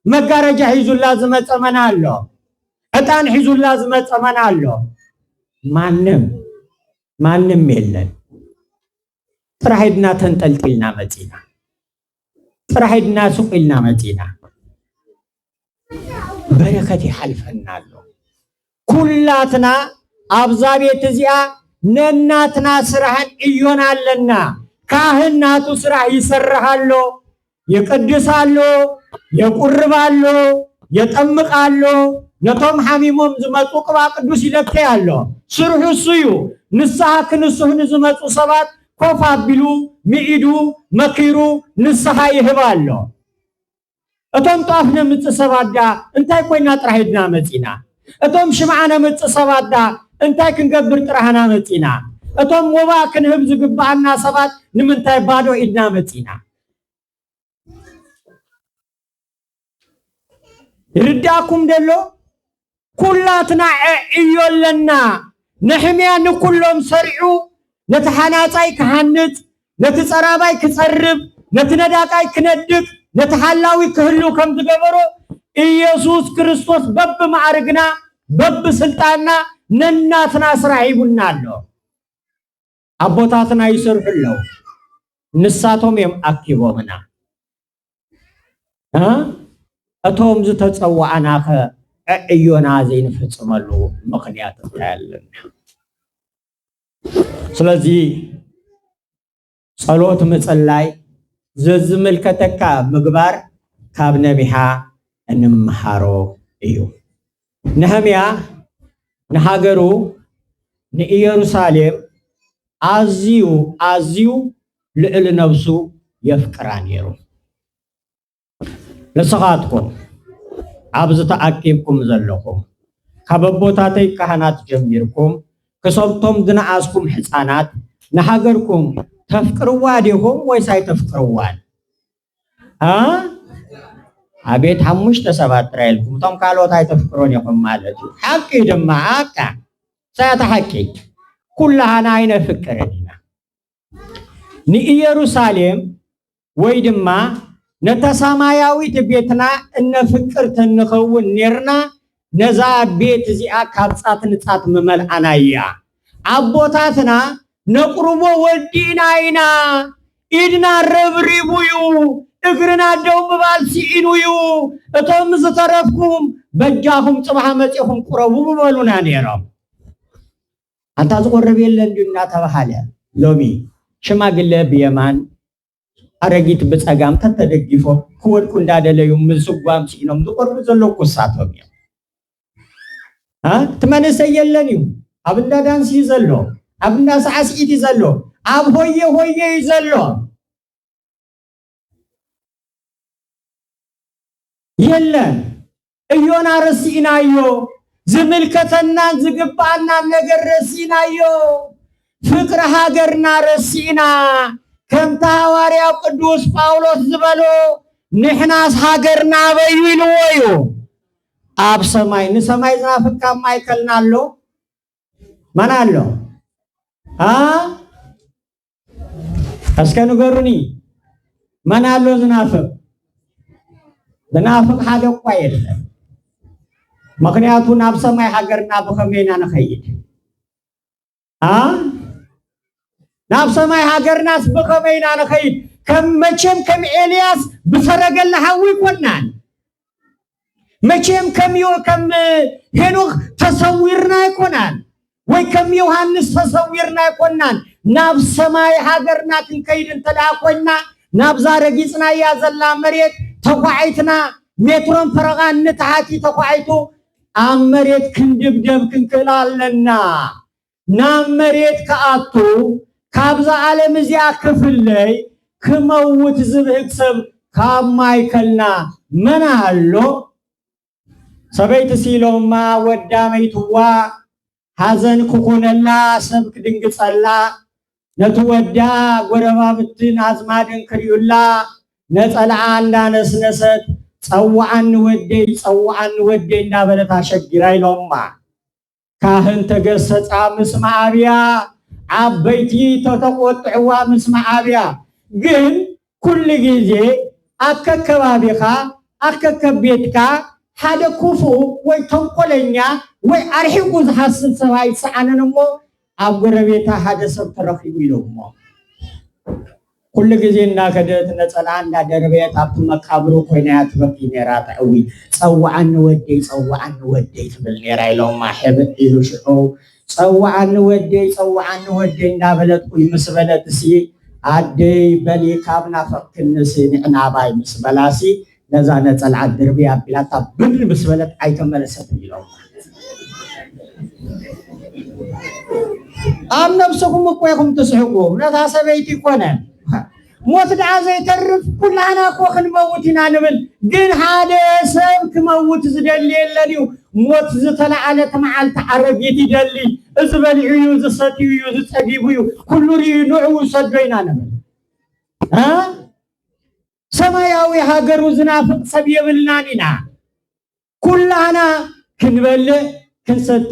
መጋረጃ ሒዙላ ዝመጸ መን ኣሎ? ዕጣን ሒዙላ ዝመጸ መን ኣሎ? ማንም፣ ማንም የለን። ጥራሕ ኢድና ተንጠልጢልና መጺና። ጥራሕ ኢድና ሱቕ ኢልና መጺና። በረከት ይሓልፈና ኣሎ። ኩላትና ኣብዛ ቤት እዚኣ ነናትና ስራሕን ዕዮን ኣለና። ካህን ናቱ ስራሕ ይሰርሕ ኣሎ፣ ይቅድስ ኣሎ፣ የቁርብ ኣሎ፣ የጠምቅ ኣሎ፣ ነቶም ሓሚሞም ዝመጹ ቅብኣ ቅዱስ ይለክይ ኣሎ። ስርሑ እሱ እዩ። ንስሓ ክንስሑ ንዝመጹ ሰባት ኮፍ ኣቢሉ፣ ምዒዱ፣ መኪሩ ንስሓ ይህብ ኣሎ። እቶም ጧፍ ነምጽእ ሰባት ደኣ እንታይ ኮይና ጥራሕ ኢድና መጺና? እቶም ሽምዓ ነምጽእ ሰባት ደኣ እንታይ ክንገብር ጥራሕና መጺና? እቶም ሞባእ ክንህብ ዝግብኣና ሰባት ንምንታይ ባዶ ኢድና መጺና? ይርዳእኩም ደሎ? ኩላትና ዕዕዮ ኣለና። ነህምያ ንኩሎም ሰሪዑ፣ ነቲ ሓናጻይ ክሃንጽ፣ ነቲ ጸራባይ ክጸርብ፣ ነቲ ነዳቃይ ክነድቅ፣ ነቲ ሓላዊ ክህሉ ከም ዝገበሮ፣ ኢየሱስ ክርስቶስ በብማዕርግና፣ በብስልጣንና ነናትና ስራሕ ሂቡና ኣሎ። ኣቦታትና ይሰርሑ ኣለዉ። ንሳቶም እዮም ኣኪቦምና። እ? እቶም ዝተጸዋዕናኸ ዕዕዮና ዘይንፍጽመሉ ምኽንያት እንታይ ኣለና? ስለዚ ጸሎት ምጽላይ፣ ዘዝምልከተካ ምግባር ካብ ነቢሓ እንምሃሮ እዩ። ነህምያ ንሃገሩ ንኢየሩሳሌም ኣዝዩ፣ ኣዝዩ ልዕሊ ነብሱ የፍቅራ ነይሩ። ንስኻትኩም ኣብዚ ተኣኪብኩም ዘለኹም፣ ካብ ኣቦታተይ ካህናት ጀሚርኩም ክሳብቶም ዝነኣስኩም ሕፃናት፣ ንሃገርኩም ተፍቅርዋ ዲኹም ወይስ ኣይተፍቅርዋን? አ? ኣቤት ሓሙሽተ ሰባት ጥራይ ኢልኩም፣ እቶም ካልኦት ኣይተፍቅሮን ኢኹም ማለት እዩ። ሓቂ ድማ፣ ኣቃ፣ ሳያታ ሓቂ፣ ኩላሃና ኣይነፍቅርን ኢና። ንኢየሩሳሌም ወይ ድማ ነታ ሰማያዊት ቤትና እነፍቅር ተንኸውን ኔርና፣ ነዛ ቤት እዚኣ ካብ ጻት ንጻት ምመልኣና እያ። ኣቦታትና ነቕርቦ ወዲእና ኢና፣ ኢድና ረብሪቡ እዩ፣ እግርና ደው ምባል ስኢኑ እዩ፣ እቶም ዝተረፍኩም በጃኹም ጽባሕ መጺኹም ቁረቡ ምበሉና ነይሮም። ኣንታ ዝቆርብ የለን ድዩ እናተባሃለ፣ ሎሚ ሽማግለ ብየማን ኣረጊት ብጸጋም ተተደጊፎም ክወድቁ እንዳደለዩ ምስጓም ስኢኖም ዝቆርቡ ዘለዉ እኮ እሳቶም እዮም። አ? እቲ መንእሰይ የለን እዩ። ኣብ እንዳ ዳንስ እዩ ዘሎ፣ ኣብ እንዳ ሳዕስዒት እዩ ዘሎ፣ ኣብ ሆየ ሆየ እዩ ዘሎ። የለን። እዮና ረሲእናዮ፣ ዝምልከተናን ዝግባኣናን ነገር ረሲእናዮ፣ ፍቅሪ ሃገርና ረሲእና። ከምቲ ሃዋርያው ቅዱስ ጳውሎስ ዝበሎ፣ "ንሕናስ ሃገርና ኣበዩ?" ኢልዎ እዩ። ኣብ ሰማይ። ንሰማይ ዝናፍቅ ካብ ማእከልና ኣሎ? መን ኣሎ? አ? እስከ ንገሩኒ፣ መን ኣሎ ዝናፍቅ? ዝናፍቅ ሓደ እኳ የለን። ምኽንያቱ ናብ ሰማይ ሃገርና ብኸመይ ኢና ንኸይድ? አ? ናብ ሰማይ ሃገርናስ ብኸመይ ኢና ንኸይድ? ከም መቸም ከም ኤልያስ ብሰረገላ ሓዊ ኣይኮናን። መቸም ከም ዮ-፣ ከም ሄኖክ ተሰዊርና ኣይኮናን፣ ወይ ከም ዮሃንስ ተሰዊርና ኣይኮናን። ናብ ሰማይ ሃገርና ክንከይድ እንተ ደኣ ኮይንና፣ ናብዛ ረጊጽናያ ዘላ መሬት ተኳዒትና፣ ሜትሮን ፈረቓን ንታሕቲ ተኳዒቱ፣ ኣብ መሬት ክንድብደብ ክንክእል ኣለና። ናብ መሬት ክኣቱ፣ ካብዛ ዓለም እዚኣ ክፍለይ፣ ክመውት ዝብህግ ሰብ ካብ ማእከልና መን ኣሎ? ሰበይትሲ ኢሎማ ወዳ መይትዋ፣ ሓዘን ክኾነላ፣ ሰብ ክድንግጸላ፣ ነቲ ወዳ ጎረባብትን ኣዝማድን ክርእዩላ፣ ነጸልኣ እንዳነስነሰት፣ "ጸውዓኒ ወደይ፣ ጸውዓኒ ወደይ" እንዳበለት ኣሸጊራ ኢሎማ። ካህን ተገሰጻ ምስ መዓብያ፣ ዓበይቲ ተተቖጥዕዋ ምስ መዓብያ። ግን ኩሉ ግዜ ኣከከባቢኻ፣ ኣከከቤትካ ሓደ ክፉእ ወይ ተንኮለኛ ወይ ኣርሒቑ ዝሓስብ ሰብ ኣይሰኣንን እሞ፣ ኣብ ጎረቤታ ሓደ ሰብ ተረኺቡ ኢሎሞ። ኩሉ ግዜ እንዳከደት ነጸላ እንዳደረበየት ኣብቲ መቃብሩ ኮይና እያ ትበኪ ነይራ። ተዕዊ፣ "ጸውዓኒ ወደይ፣ ጸውዓኒ ወደይ" ትብል ነይራ ኢሎማ። ሕብእ ኢሉ ሽዑ "ጸውዓኒ ወደይ፣ ጸውዓኒ ወደይ" እንዳበለት ቁይ ምስ በለት ሲ፣ "ኣደይ በሊ ካብ ናፈቅክንሲ ንዕናባይ" ምስ በላሲ፣ ነዛ ነጸልኣ ድርቢ ኣቢላታ ብን ምስ በለት ኣይተመለሰትን ኢሎም። ኣብ ነብስኹም እኮ ኢኹም ትስሕቁ፣ ነታ ሰበይቲ ይኮነ። ሞት ደኣ ዘይተርፍ ኩላህና እኮ ክንመውት ኢና ንብል፣ ግን ሓደ ሰብ ክመውት ዝደሊ የለን እዩ። ሞት ዝተለዓለት መዓልቲ ኣረጊት ይደሊ። እዚ በሊዑ እዩ፣ እዚ ሰትዩ እዩ፣ እዚ ጸጊቡ እዩ፣ ኩሉ ርእዩ ንዑ ውሰዶ ኢና ንብል። እ? ሰማያዊ ሃገሩ ዝናፍቕ ሰብ የብልናን ኢና። ኩላህና ክንበልዕ ክንሰቲ።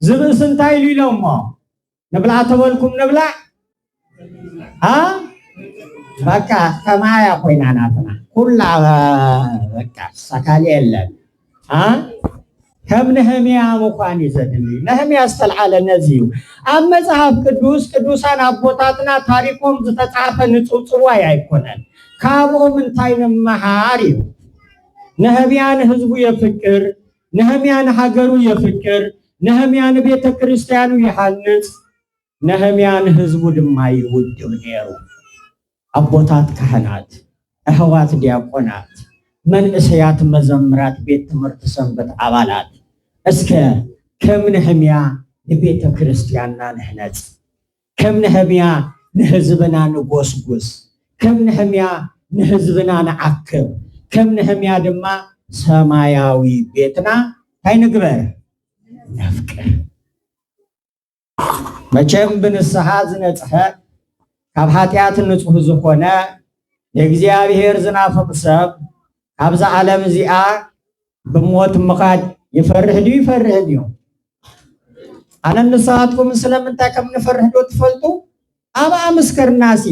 ዝብእስ እንታይ ኢሉ ኢሎሞ? ንብላዕ ተበልኩም ንብላዕ። አ? በቃ ከማያ ኮይና ናትና። ኩላ በቃ ሰካሊ የለን። አ? ከም ነህምያ ምዃን እዩ ዘድሊ። ነህምያ ዝተልዓለ ነዚ እዩ። ኣብ መጽሓፍ ቅዱስ ቅዱሳን ኣቦታትና ታሪኮም ዝተጻሕፈ ንጽውጽዋይ ኣይኮነን። ካብኦም እንታይ ንመሃር እዩ። ነህምያ ንህዝቡ የፍቅር፣ ነህምያ ንሃገሩ የፍቅር፣ ነህምያ ንቤተ ክርስቲያኑ ይሃንጽ፣ ነህምያ ንህዝቡ ድማ ይውድብ ነይሩ። ኣቦታት ካህናት፣ ኣሕዋት ዲያቆናት፣ መንእሰያት መዘምራት፣ ቤት ትምህርቲ ሰንበት ኣባላት፣ እስከ ከም ነህምያ ንቤተ ክርስቲያንና ንሕነጽ። ከም ነህምያ ንህዝብና ንጎስጉስ፣ ከም ነህምያ ንህዝብና ንዓክብ፣ ከም ነህምያ ድማ ሰማያዊ ቤትና እንታይ ንግበር? ነፍቅር። መቸም ብንስሓ ዝነጽሐ፣ ካብ ሓጢኣት ንጹህ ዝኾነ፣ ንእግዚኣብሔር ዝናፍቕ ሰብ፣ ካብዛ ዓለም እዚኣ ብሞት ምኻድ ይፈርሕ ድዩ? ይፈርሕን እዩ። ኣነን ንስኻትኩም ስለምንታይ ከም ንፈርሕ ዶ ትፈልጡ? ኣብ ኣምስከርናሲ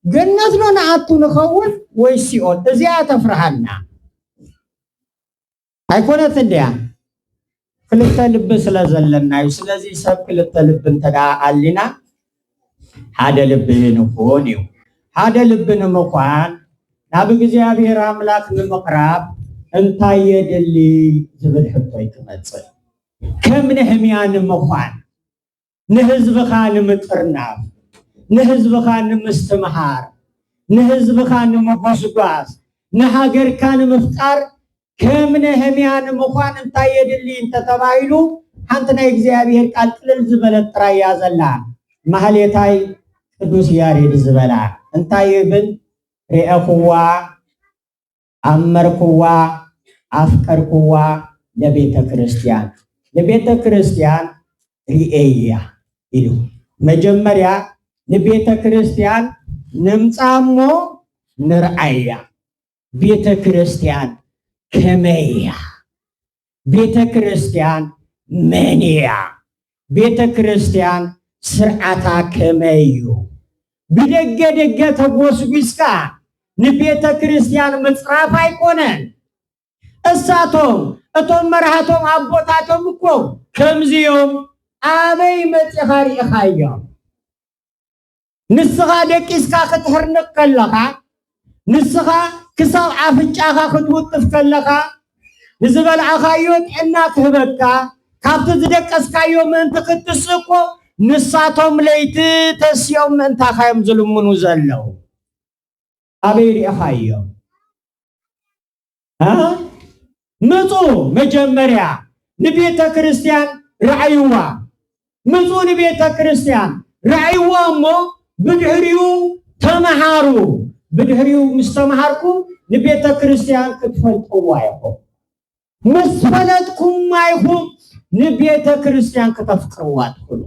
ገነት ዶ ንኣቱ ንኸውን ወይ ሲኦል? እዚኣ ተፍርሃና ኣይኮነትን ድያ? ክልተ ልቢ ስለ ዘለና እዩ። ስለዚ ሰብ ክልተ ልቢ እንተ ደኣ ኣሊና ሓደ ልቢ ንኹን እዩ። ሓደ ልቢ ንምዃን ናብ እግዚኣብሔር ኣምላኽ ንምቕራብ እንታይ የድሊ ዝብል ሕቶ እዩ ክመጽእ። ከም ነህምያ ንምዃን፣ ንህዝብኻ ንምጥርናፍ፣ ንህዝብኻ ንምስትምሃር፣ ንህዝብኻ ንምጉስጓስ፣ ንሃገርካ ንምፍጣር ከም ነህምያ ንምዃን እንታይ የድሊ እንተተባሂሉ፣ ሓንቲ ናይ እግዚኣብሔር ቃል ቅልል ዝበለት ጥራይ እያ ዘላ። ማህሌታይ ቅዱስ ያሬድ ዝበላ እንታይ ይብል? ርኤኽዋ፣ ኣመርክዋ፣ ኣፍቀርክዋ ለቤተ ክርስቲያን። ንቤተ ክርስቲያን ርእየያ ኢሉ። መጀመርያ ንቤተ ክርስቲያን ንምጻ እሞ ንርኣያ። ቤተ ክርስቲያን ከመይ እያ? ቤተ ክርስቲያን መን እያ? ቤተ ክርስቲያን ስርዓታ ከመይ እዩ? ብደገ ደገ ተጎስጒስካ ንቤተ ክርስቲያን ምጽራፍ ኣይኮነን። እሳቶም እቶም መራህቶም ኣቦታቶም እኮ ከምዚዮም ኣበይ መጺኻ ርኢኻዮም? ንስኻ ደቂስካ ክትሕርንቕ ከለኻ፣ ንስኻ ክሳብ ኣፍንጫኻ ክትውጥፍ ከለኻ፣ ንዝበልዓኻዮ ጥዕና ክህበካ፣ ካብቲ ዝደቀስካዮ ምእንቲ ክትስእ እኮ ንሳቶም ለይቲ ተሲኦም ምእንታኻ እዮም ዝልምኑ ዘለዉ። ኣበይ ርኢኻዮም? እ? ምጹ መጀመርያ ንቤተ ክርስቲያን ረኣይዋ። ምጹ ንቤተ ክርስቲያን ረኣይዋ እሞ ብድሕሪኡ ተመሃሩ። ብድሕሪኡ ምስ ተመሃርኩም ንቤተ ክርስቲያን ክትፈልጥዋ ኢኹም። ምስ ፈለጥኩማ ኢኹም ንቤተ ክርስቲያን ክተፍቅርዋ ትኽእሉ።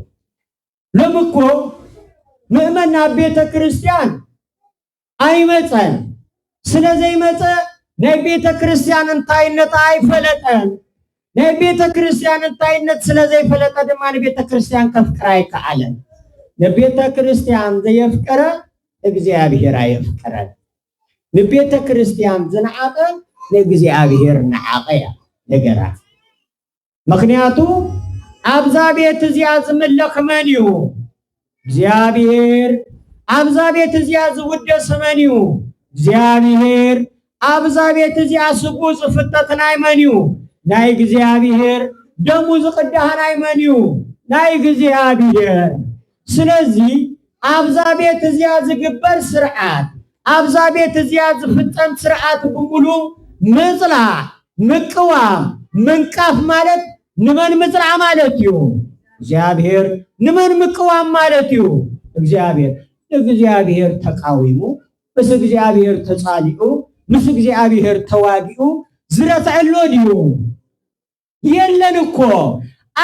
ሎሚ እኮ ምእመን ናብ ቤተ ክርስቲያን ኣይመጸን። ስለ ዘይመጸ ናይ ቤተ ክርስቲያን እንታይነት ኣይፈለጠን። ናይ ቤተ ክርስቲያን እንታይነት ስለ ዘይፈለጠ ድማ ንቤተ ክርስቲያን ከፍቅር ኣይከኣለን። ንቤተ ክርስቲያን ዘየፍቀረ እግዚኣብሔር ኣየፍቀረን። ንቤተ ክርስቲያን ዝነዓቐ ንእግዚኣብሔር ነዓቐ እያ ነገራ። ምኽንያቱ ኣብዛ ቤት እዚኣ ዝምለኽ መን እዩ? እግዚኣብሔር። ኣብዛ ቤት እዚኣ ዝውደስ መን እዩ? እግዚኣብሔር። ኣብዛ ቤት እዚኣ ስጉ ዝፍተት ናይ መን እዩ? ናይ እግዚኣብሔር። ደሙ ዝቕዳህ ናይ መን እዩ? ናይ እግዚኣብሔር። ስለዚ ኣብዛ ቤት እዚኣ ዝግበር ስርዓት፣ ኣብዛ ቤት እዚኣ ዝፍጸም ስርዓት ብምሉ ምጽላእ፣ ምቅዋም፣ ምንቃፍ ማለት ንመን ምጽላእ ማለት እዩ? እግዚኣብሔር። ንመን ምቅዋም ማለት እዩ? እግዚኣብሔር። ንእግዚኣብሔር ተቃዊሙ፣ ምስ እግዚኣብሔር ተጻሊኡ፣ ምስ እግዚኣብሔር ተዋጊኡ ዝረትዐሎ ድዩ? የለን እኮ።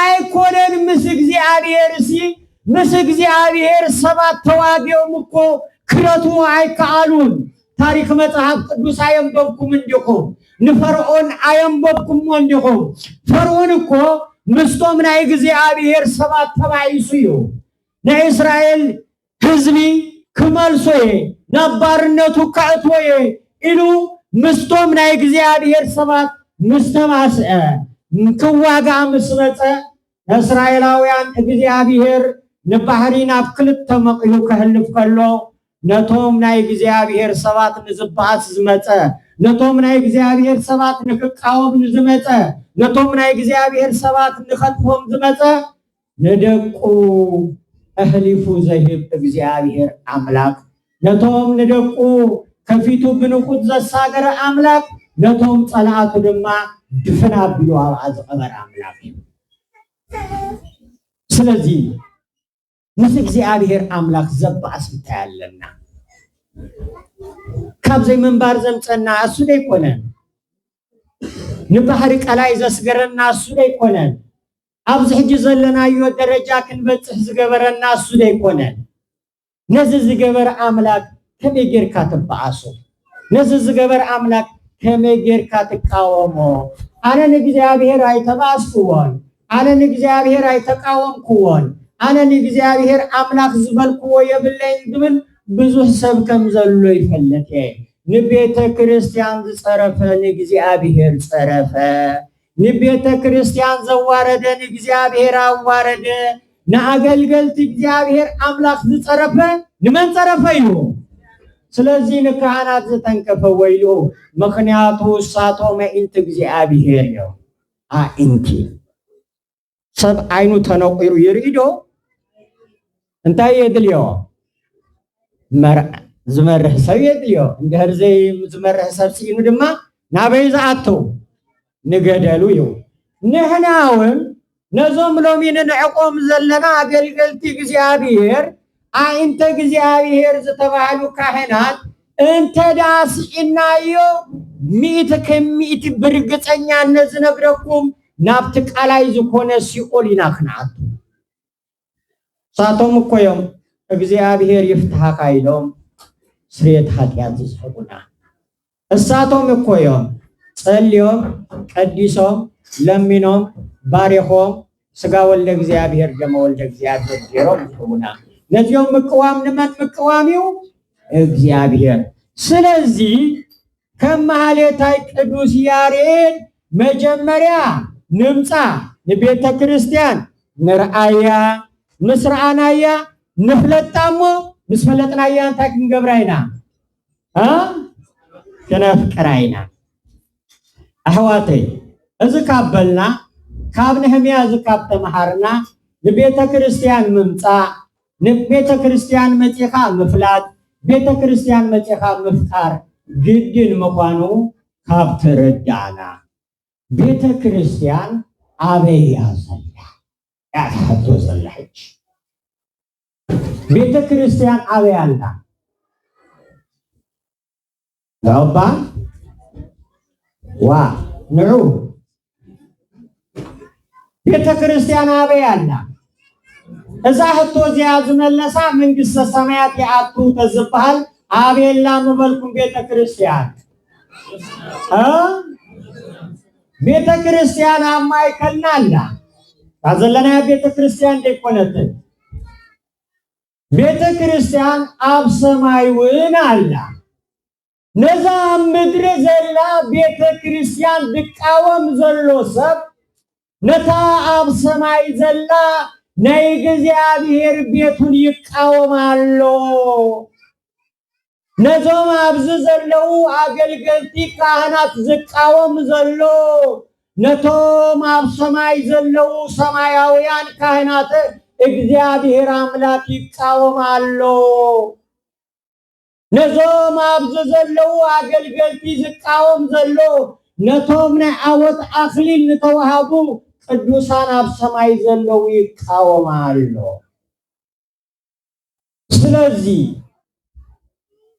ኣይኮነን ምስ እግዚኣብሔር ሲ፣ ምስ እግዚኣብሔር ሰባት ተዋጊኦም እኮ ክረትዎ ኣይከኣሉን። ታሪኽ መጽሓፍ ቅዱስ ኣየንበብኩም እንዲኹም? ንፈርዖን ኣየንበብኩምዎ እንዲኹም? ፈርዖን እኮ ምስቶም ናይ እግዚኣብሔር ሰባት ተባኢሱ እዩ። ናይ እስራኤል ህዝቢ ክመልሶ እየ፣ ናብ ባርነቱ ከእትዎ እየ ኢሉ ምስቶም ናይ እግዚኣብሔር ሰባት ምስ ተባስዐ፣ ክዋጋእ ምስ መጸ፣ ንእስራኤላውያን እግዚኣብሔር ንባሕሪ ናብ ክልተ መቒሉ ከሕልፍ ከሎ፣ ነቶም ናይ እግዚኣብሔር ሰባት ንዝበኣስ ዝመጸ፣ ነቶም ናይ እግዚኣብሔር ሰባት ንክቃወም ንዝመጸ፣ ነቶም ናይ እግዚኣብሔር ሰባት ንኸጥፎም ዝመጸ፣ ንደቁ ኣሕሊፉ ዘህብ እግዚኣብሔር ኣምላኽ፣ ነቶም ንደቁ ከፊቱ ብንቑጽ ዘሳገረ ኣምላኽ፣ ነቶም ጸላእቱ ድማ ድፍን ኣቢሉ ኣብኣ ዝቐበረ ኣምላኽ እዩ። ስለዚ ምስ እግዚኣብሔር ኣምላኽ ዘባእስ እንታይ ኣለና? ካብ ዘይምንባር ዘምጸና እሱ ደይኮነን? ንባሕሪ ቀላይ ዘስገረና እሱ ደይኮነን? ኣብዚ ሕጂ ዘለናዮ ደረጃ ክንበጽሕ ዝገበረና እሱ ደይኮነን? ነዚ ዝገበረ ኣምላኽ ከመይ ጌርካ ትበኣሶ? ነዚ ዝገበረ ኣምላኽ ከመይ ጌርካ ትቃወሞ? ኣነ ንእግዚኣብሔር ኣይተባኣስኩዎን፣ ኣነ ንእግዚኣብሔር ኣይተቃወምኩዎን፣ ኣነ ንእግዚኣብሔር ኣምላኽ ዝበልኩዎ የብለይን ዝብል ብዙሕ ሰብ ከም ዘሎ ይፈልጥ እየ። ንቤተ ክርስቲያን ዝጸረፈ ንእግዚኣብሔር ጸረፈ፣ ንቤተ ክርስቲያን ዘዋረደ ንእግዚኣብሔር ኣዋረደ፣ ንኣገልገልቲ እግዚኣብሔር ኣምላኽ ዝጸረፈ ንመን ጸረፈ እዩ? ስለዚ ንካህናት ዝተንከፈ ወይሉ፣ ምኽንያቱ እሳቶም ኣዒንቲ እግዚኣብሔር እዮም። ኣዒንቲ። ሰብ ዓይኑ ተነቂሩ ይርኢ ዶ? እንታይ የድልዮ? መር-፣ ዝመርሕ ሰብ የድልዮ። እንድሕር ዘይ-፣ ዝመርሕ ሰብ ስኢኑ ድማ ናበይ ዝኣቱ? ንገደሉ እዩ። ንሕና እውን ነዞም ሎሚ ንንዕቆም ዘለና ኣገልገልቲ እግዚኣብሔር፣ ኣዒንተ እግዚኣብሔር ዝተባህሉ ካህናት እንተ ደኣ ስኢናዮ፣ ሚእቲ ከም ሚእቲ ብርግጸኛነት ዝነግረኩም፣ ናብቲ ቃላይ ዝኾነ ሲኦል ኢና ክንኣቱ። ንሳቶም እኮ እዮም እግዚኣብሔር ይፍትሓካ ኢሎም ስርየት ሓጢኣት ዝስሕቡና። እሳቶም እኮ እዮም ጸልዮም፣ ቀዲሶም፣ ለሚኖም፣ ባሪኾም፣ ስጋ ወልደ እግዚኣብሔር፣ ደመ ወልደ እግዚኣብሔር ገይሮም ዝህቡና። ነዚኦም ምቅዋም ንመን ምቅዋም እዩ? እግዚኣብሔር። ስለዚ ከም ማህሌታይ ቅዱስ ያሬድ መጀመርያ ንምጻ ንቤተ ክርስቲያን ንርኣያ፣ ምስ ረኣናያ ንፍለጣ፣ እሞ ምስ ፈለጥናያ እንታይ ክንገብራ ኢና? እ? ክነፍቅራ ኢና። ኣሕዋተይ፣ እዚ ካብ በልና፣ ካብ ነህምያ እዚ ካብ ተመሃርና፣ ንቤተ ክርስቲያን ምምጻእ፣ ንቤተ ክርስቲያን መጺኻ ምፍላጥ፣ ቤተ ክርስቲያን መጺኻ ምፍቃር ግድን ምዃኑ ካብ ተረዳእና፣ ቤተ ክርስቲያን ኣበይ እያ ዘላ? እያ ትሓቶ ዘላ ሕጂ። ቤተ ክርስቲያን ኣበይ ኣላ? ንዑባ ዋ፣ ንዑ። ቤተ ክርስቲያን ኣበይ ኣላ? እዛ ሕቶ እዚኣ ዝመለሳ መንግስተ ሰማያት ይኣቱ ተዝበሃል ኣበይ ኣላ ምበልኩም ቤተ ክርስቲያን? እ? ቤተ ክርስቲያን ኣብ ማእከልና ኣላ። እታ ዘለናያ ቤተ ክርስቲያን ዘይኮነትን። ቤተ ክርስቲያን ኣብ ሰማይ እውን ኣላ። ነዛ ኣብ ምድሪ ዘላ ቤተ ክርስቲያን ዝቃወም ዘሎ ሰብ፣ ነታ ኣብ ሰማይ ዘላ ናይ እግዚኣብሔር ቤቱን ይቃወም ኣሎ። ነዞም ኣብዚ ዘለዉ ኣገልገልቲ ካህናት ዝቃወም ዘሎ፣ ነቶም ኣብ ሰማይ ዘለዉ ሰማያውያን ካህናት እግዚኣብሔር ኣምላክ ይቃወም ኣሎ። ነዞም ኣብዚ ዘለዉ ኣገልገልቲ ዝቃወም ዘሎ፣ ነቶም ናይ ዓወት ኣኽሊል ዝተዋሃቡ ቅዱሳን ኣብ ሰማይ ዘለዉ ይቃወም ኣሎ። ስለዚ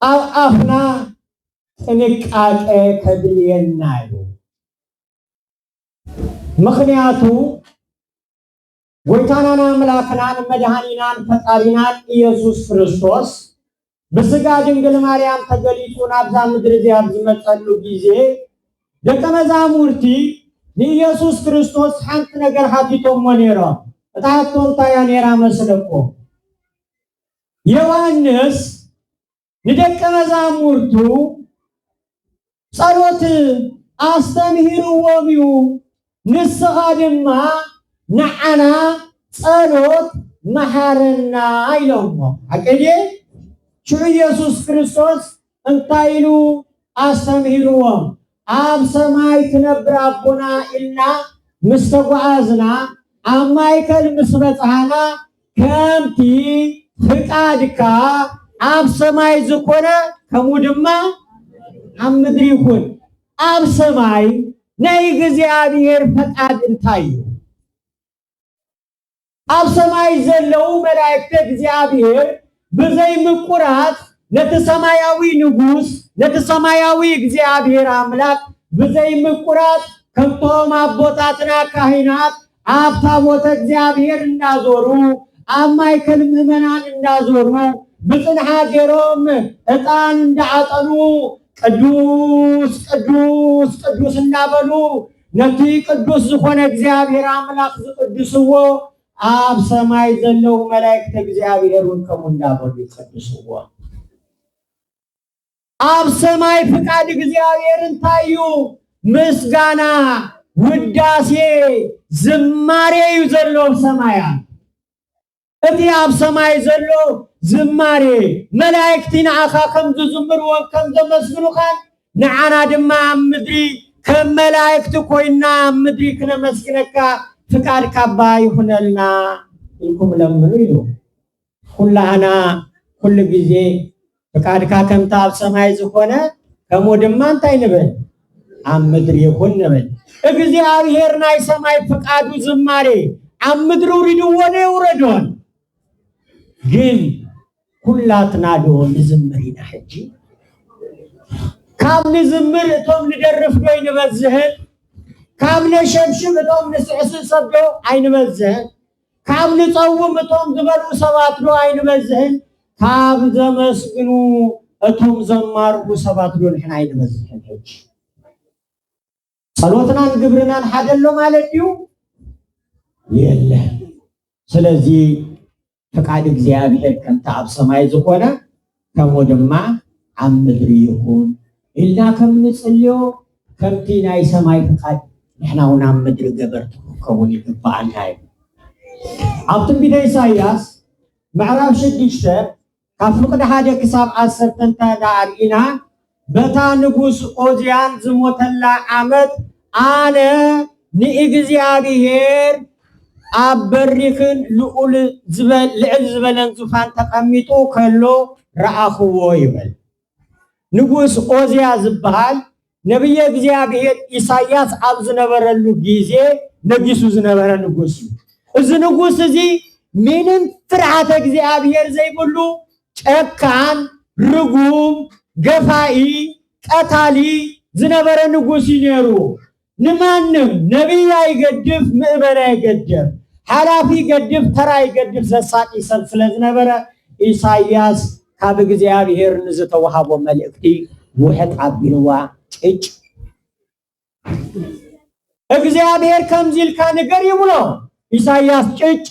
ኣብ ኣፍና ጥንቃቄ ከድልየና እዩ። ምኽንያቱ ጎይታናን ኣምላኽናን መድኃኒናን ፈጣሪናን ኢየሱስ ክርስቶስ ብስጋ ድንግል ማርያም ተገሊጹ ናብዛ ምድሪ እዚኣ ኣብ ዝመጸሉ ግዜ፣ ደቀ መዛሙርቲ ንኢየሱስ ክርስቶስ ሓንቲ ነገር ሓቲቶሞ ነይሮም። እታ ሕቶ እንታይ እያ ነይራ መስለኩም? ዮሃንስ ንደቀ መዛሙርቱ ጸሎት ኣስተምህርዎም እዩ፣ ንስኻ ድማ ንዓና ጸሎት መሃረና ኢሎሞ። ሓቂ ድየ? ሽዑ ኢየሱስ ክርስቶስ እንታይ ኢሉ ኣስተምህርዎም? ኣብ ሰማይ ትነብር ኣቦና ኢልና ምስ ተጓዓዝና፣ ኣብ ማእከል ምስ በጻሕና፣ ከምቲ ፍቃድካ ኣብ ሰማይ ዝኾነ፣ ከምኡ ድማ ኣብ ምድሪ ይኹን። ኣብ ሰማይ ናይ እግዚኣብሔር ፈቃድ እንታይ እዩ? ኣብ ሰማይ ዘለዉ መላእክተ እግዚኣብሔር ብዘይ ምቁራጽ ነቲ ሰማያዊ ንጉስ፣ ነቲ ሰማያዊ እግዚኣብሔር ኣምላክ ብዘይ ምቁራጽ ከምቶም ኣቦታትና ካህናት ኣብ ታቦተ እግዚኣብሔር እናዞሩ፣ ኣብ ማእከል ምእመናን እናዞሩ፣ ብጽንሓ ገይሮም ዕጣን እንዳዓጠኑ፣ ቅዱስ፣ ቅዱስ፣ ቅዱስ እናበሉ፣ ነቲ ቅዱስ ዝኾነ እግዚኣብሔር ኣምላኽ ዝቅድስዎ፣ ኣብ ሰማይ ዘለዉ መላእክተ እግዚኣብሔር እውን ከምኡ እንዳበሉ ይቀድስዎ። ኣብ ሰማይ ፍቃድ እግዚኣብሔር እንታይ እዩ? ምስጋና፣ ውዳሴ፣ ዝማሬ እዩ ዘሎ ኣብ ሰማያት። እቲ ኣብ ሰማይ ዘሎ ዝማሬ፣ መላእክቲ ንዓኻ ከም ዝዝምርዎን ከም ዘመስግኑኻን፣ ንዓና ድማ ኣብ ምድሪ ከም መላእክቲ ኮይንና ኣብ ምድሪ ክነመስግነካ ፍቃድካ ኣባ ይኹነልና ኢልኩም ለምኑ ኢሉ። ኩላህና ኩሉ ግዜ ፍቃድካ ከምቲ ኣብ ሰማይ ዝኾነ፣ ከምኡ ድማ እንታይ ንብል? ኣብ ምድሪ ይኹን ንብል። እግዚኣብሔር ናይ ሰማይ ፍቃዱ ዝማሬ ኣብ ምድሪ ውሪድዎ ዶ የውረዶን? ግን ኩላትና ዶ ንዝምር ኢና ሕጂ? ካብ ንዝምር እቶም ንደርፍ ዶ ኣይንበዝሕን? ካብ ነሸብሽብ እቶም ንስዕስዕ ሰብ ዶ ኣይንበዝሕን? ካብ ንጸውም እቶም ዝበልዑ ሰባት ዶ ኣይንበዝሕን? ካብ ዘመስግኑ እቶም ዘማርሩ ሰባት ዶ ንሕና ኣይንበዝሕን? ሕጂ ጸሎትናን ግብርናን ሓደ ኣሎ ማለት ድዩ? የለን። ስለዚ ፍቃድ እግዚኣብሔር ከምቲ ኣብ ሰማይ ዝኾነ ከምኡ ድማ ኣብ ምድሪ ይኹን ኢልና ከም ንጽልዮ ከምቲ ናይ ሰማይ ፍቃድ ንሕና እውን ኣብ ምድሪ ገበርቲ ክንከውን ይግብኣና እዩ። ኣብ ትንቢተ ኢሳይያስ ምዕራፍ ሽዱሽተ ካብ ፍቕዲ ሓደ ክሳብ ዓሰርተ እንተ ደኣ ርኢና፣ በታ ንጉስ ኦዝያን ዝሞተላ ዓመት ኣነ ንእግዚኣብሔር ኣብ በሪኽን ልዑል ዝበ-፣ ልዕል ዝበለን ዙፋን ተቐሚጡ ከሎ ረኣኽዎ ይብል። ንጉስ ኦዝያ ዝበሃል ነቢየ እግዚኣብሔር ኢሳያስ ኣብ ዝነበረሉ ግዜ ነጊሱ ዝነበረ ንጉስ እዩ። እዚ ንጉስ እዚ ምንም ፍርሃተ እግዚኣብሔር ዘይብሉ፣ ጨካን፣ ርጉም፣ ገፋኢ፣ ቀታሊ ዝነበረ ንጉስ እዩ ነይሩ። ንማንም ነቢይ ኣይገድፍ፣ ምእመን ኣይገድፍ፣ ሓላፊ ይገድፍ፣ ተራ ይገድፍ ዘሳጢ ሰብ ስለ ዝነበረ፣ ኢሳይያስ ካብ እግዚኣብሔር ንዝተዋሃቦ መልእኽቲ ውሕጥ ኣቢልዋ ጭጭ። እግዚኣብሔር ከምዚ ኢልካ ንገር ይብሎ። ኢሳይያስ ጭጭ።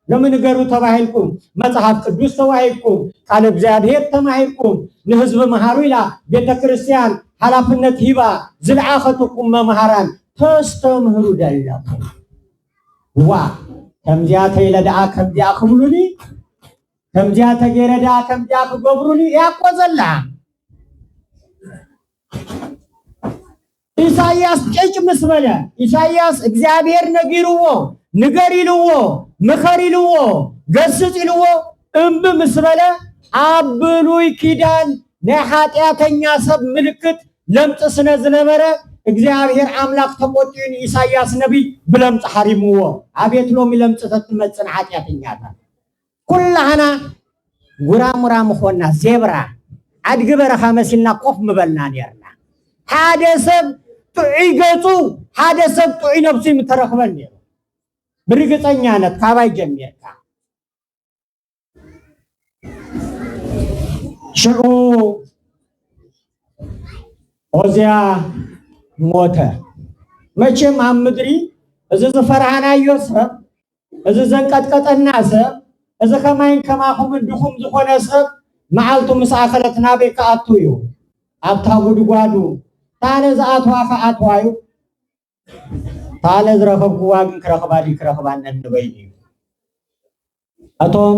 ሎሚ ንገሩ ተባሂልኩም፣ መጽሓፍ ቅዱስ ተዋሂብኩም፣ ቃል እግዚኣብሔር ተማሂርኩም፣ ንህዝቢ መሃሩ ኢላ ቤተ ክርስቲያን ሓላፍነት ሂባ ዝለኣኸትኩም መምሃራን ተስተምህሩ ደለኹም። ዋ፣ ከምዚኣ ተይለ ደኣ ከምዚኣ ክብሉኒ፣ ከምዚኣ ተገይረ ደኣ ከምዚኣ ክገብሩኒ እያ እኮ ዘላ። ኢሳይያስ ጭጭ ምስ በለ፣ ኢሳይያስ እግዚኣብሔር ነጊርዎ፣ ንገር ኢልዎ፣ ምኸር ኢልዎ፣ ገስጽ ኢልዎ፣ እምቢ ምስ በለ፣ ኣብ ብሉይ ኪዳን ናይ ሓጢኣተኛ ሰብ ምልክት ለምጽ ስለ ዝነበረ፣ እግዚኣብሔር ኣምላኽ ተቆጢኡ ንኢሳይያስ ነቢይ ብለምጽ ሓሪምዎ። ኣቤት ሎሚ ለምጽ ተትመጽእ ንሓጢኣተኛታት። ኩላህና ጉራሙራ ምኾንና፣ ዜብራ፣ ኣድጊ በረኻ መሲልና ኮፍ ምበልና ኔርና። ሓደ ሰብ ጥዑይ ገጹ፣ ሓደ ሰብ ጥዑይ ነብሱ እዩ ምተረኽበን ኔሩ። ብርግጸኛነት ካባይ ጀሚርካ። ሽዑ ኦዝያ ሞተ። መቸም ኣብ ምድሪ እዚ ዝፈራህናዮ ሰብ፣ እዚ ዘንቀጥቀጠና ሰብ፣ እዚ ከማይን ከማኹምን ድኹም ዝኾነ ሰብ መዓልቱ ምስ ኣኸለት ናበይ ክኣቱ እዩ? ኣብታ ጉድጓዱ። ታነ ዝኣትዋ ክኣትዋ እዩ። ታለ ዝረኸብክዋ ግን ክረኽባ ድዩ ክረኽባ ነንበይኑ እዩ። እቶም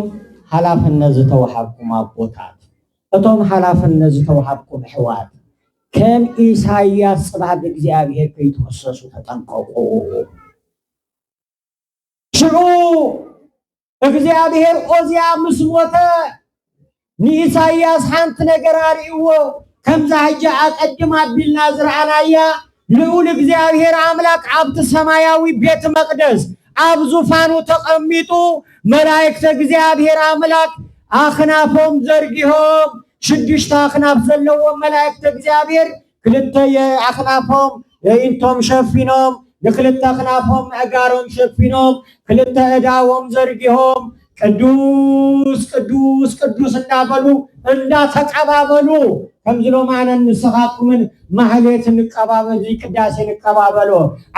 ሓላፍነት ዝተዋሃብኩም ኣቦታት፣ እቶም ሓላፍነት ዝተዋሃብኩም ኣሕዋት፣ ከም ኢሳይያስ ጽባሕ ብእግዚኣብሔር ከይትኽሰሱ ተጠንቀቁ። ሽዑ እግዚኣብሔር ኦዝያ ምስ ሞተ ንኢሳይያስ ሓንቲ ነገር ኣርእይዎ። ከምዛ ሕጂ ኣቀድም ኣቢልና ዝረኣናያ ልዑል እግዚኣብሔር ኣምላክ ኣብቲ ሰማያዊ ቤት መቅደስ ኣብ ዙፋኑ ተቐሚጡ መላእክተ እግዚኣብሔር ኣምላክ ኣኽናፎም ዘርጊሆም ሽዱሽተ ኣኽናፍ ዘለዎም መላእክተ እግዚኣብሔር ክልተ ኣኽናፎም የዒንቶም ሸፊኖም፣ ንክልተ ኣኽናፎም ኣእጋሮም ሸፊኖም፣ ክልተ ኣእዳዎም ዘርጊሆም፣ ቅዱስ፣ ቅዱስ፣ ቅዱስ እንዳበሉ፣ እንዳተቀባበሉ፣ ከምዚ ሎማነ ንስኻትኩምን ማህሌት ንቀባበል፣ እዚ ቅዳሴ ንቀባበሎ።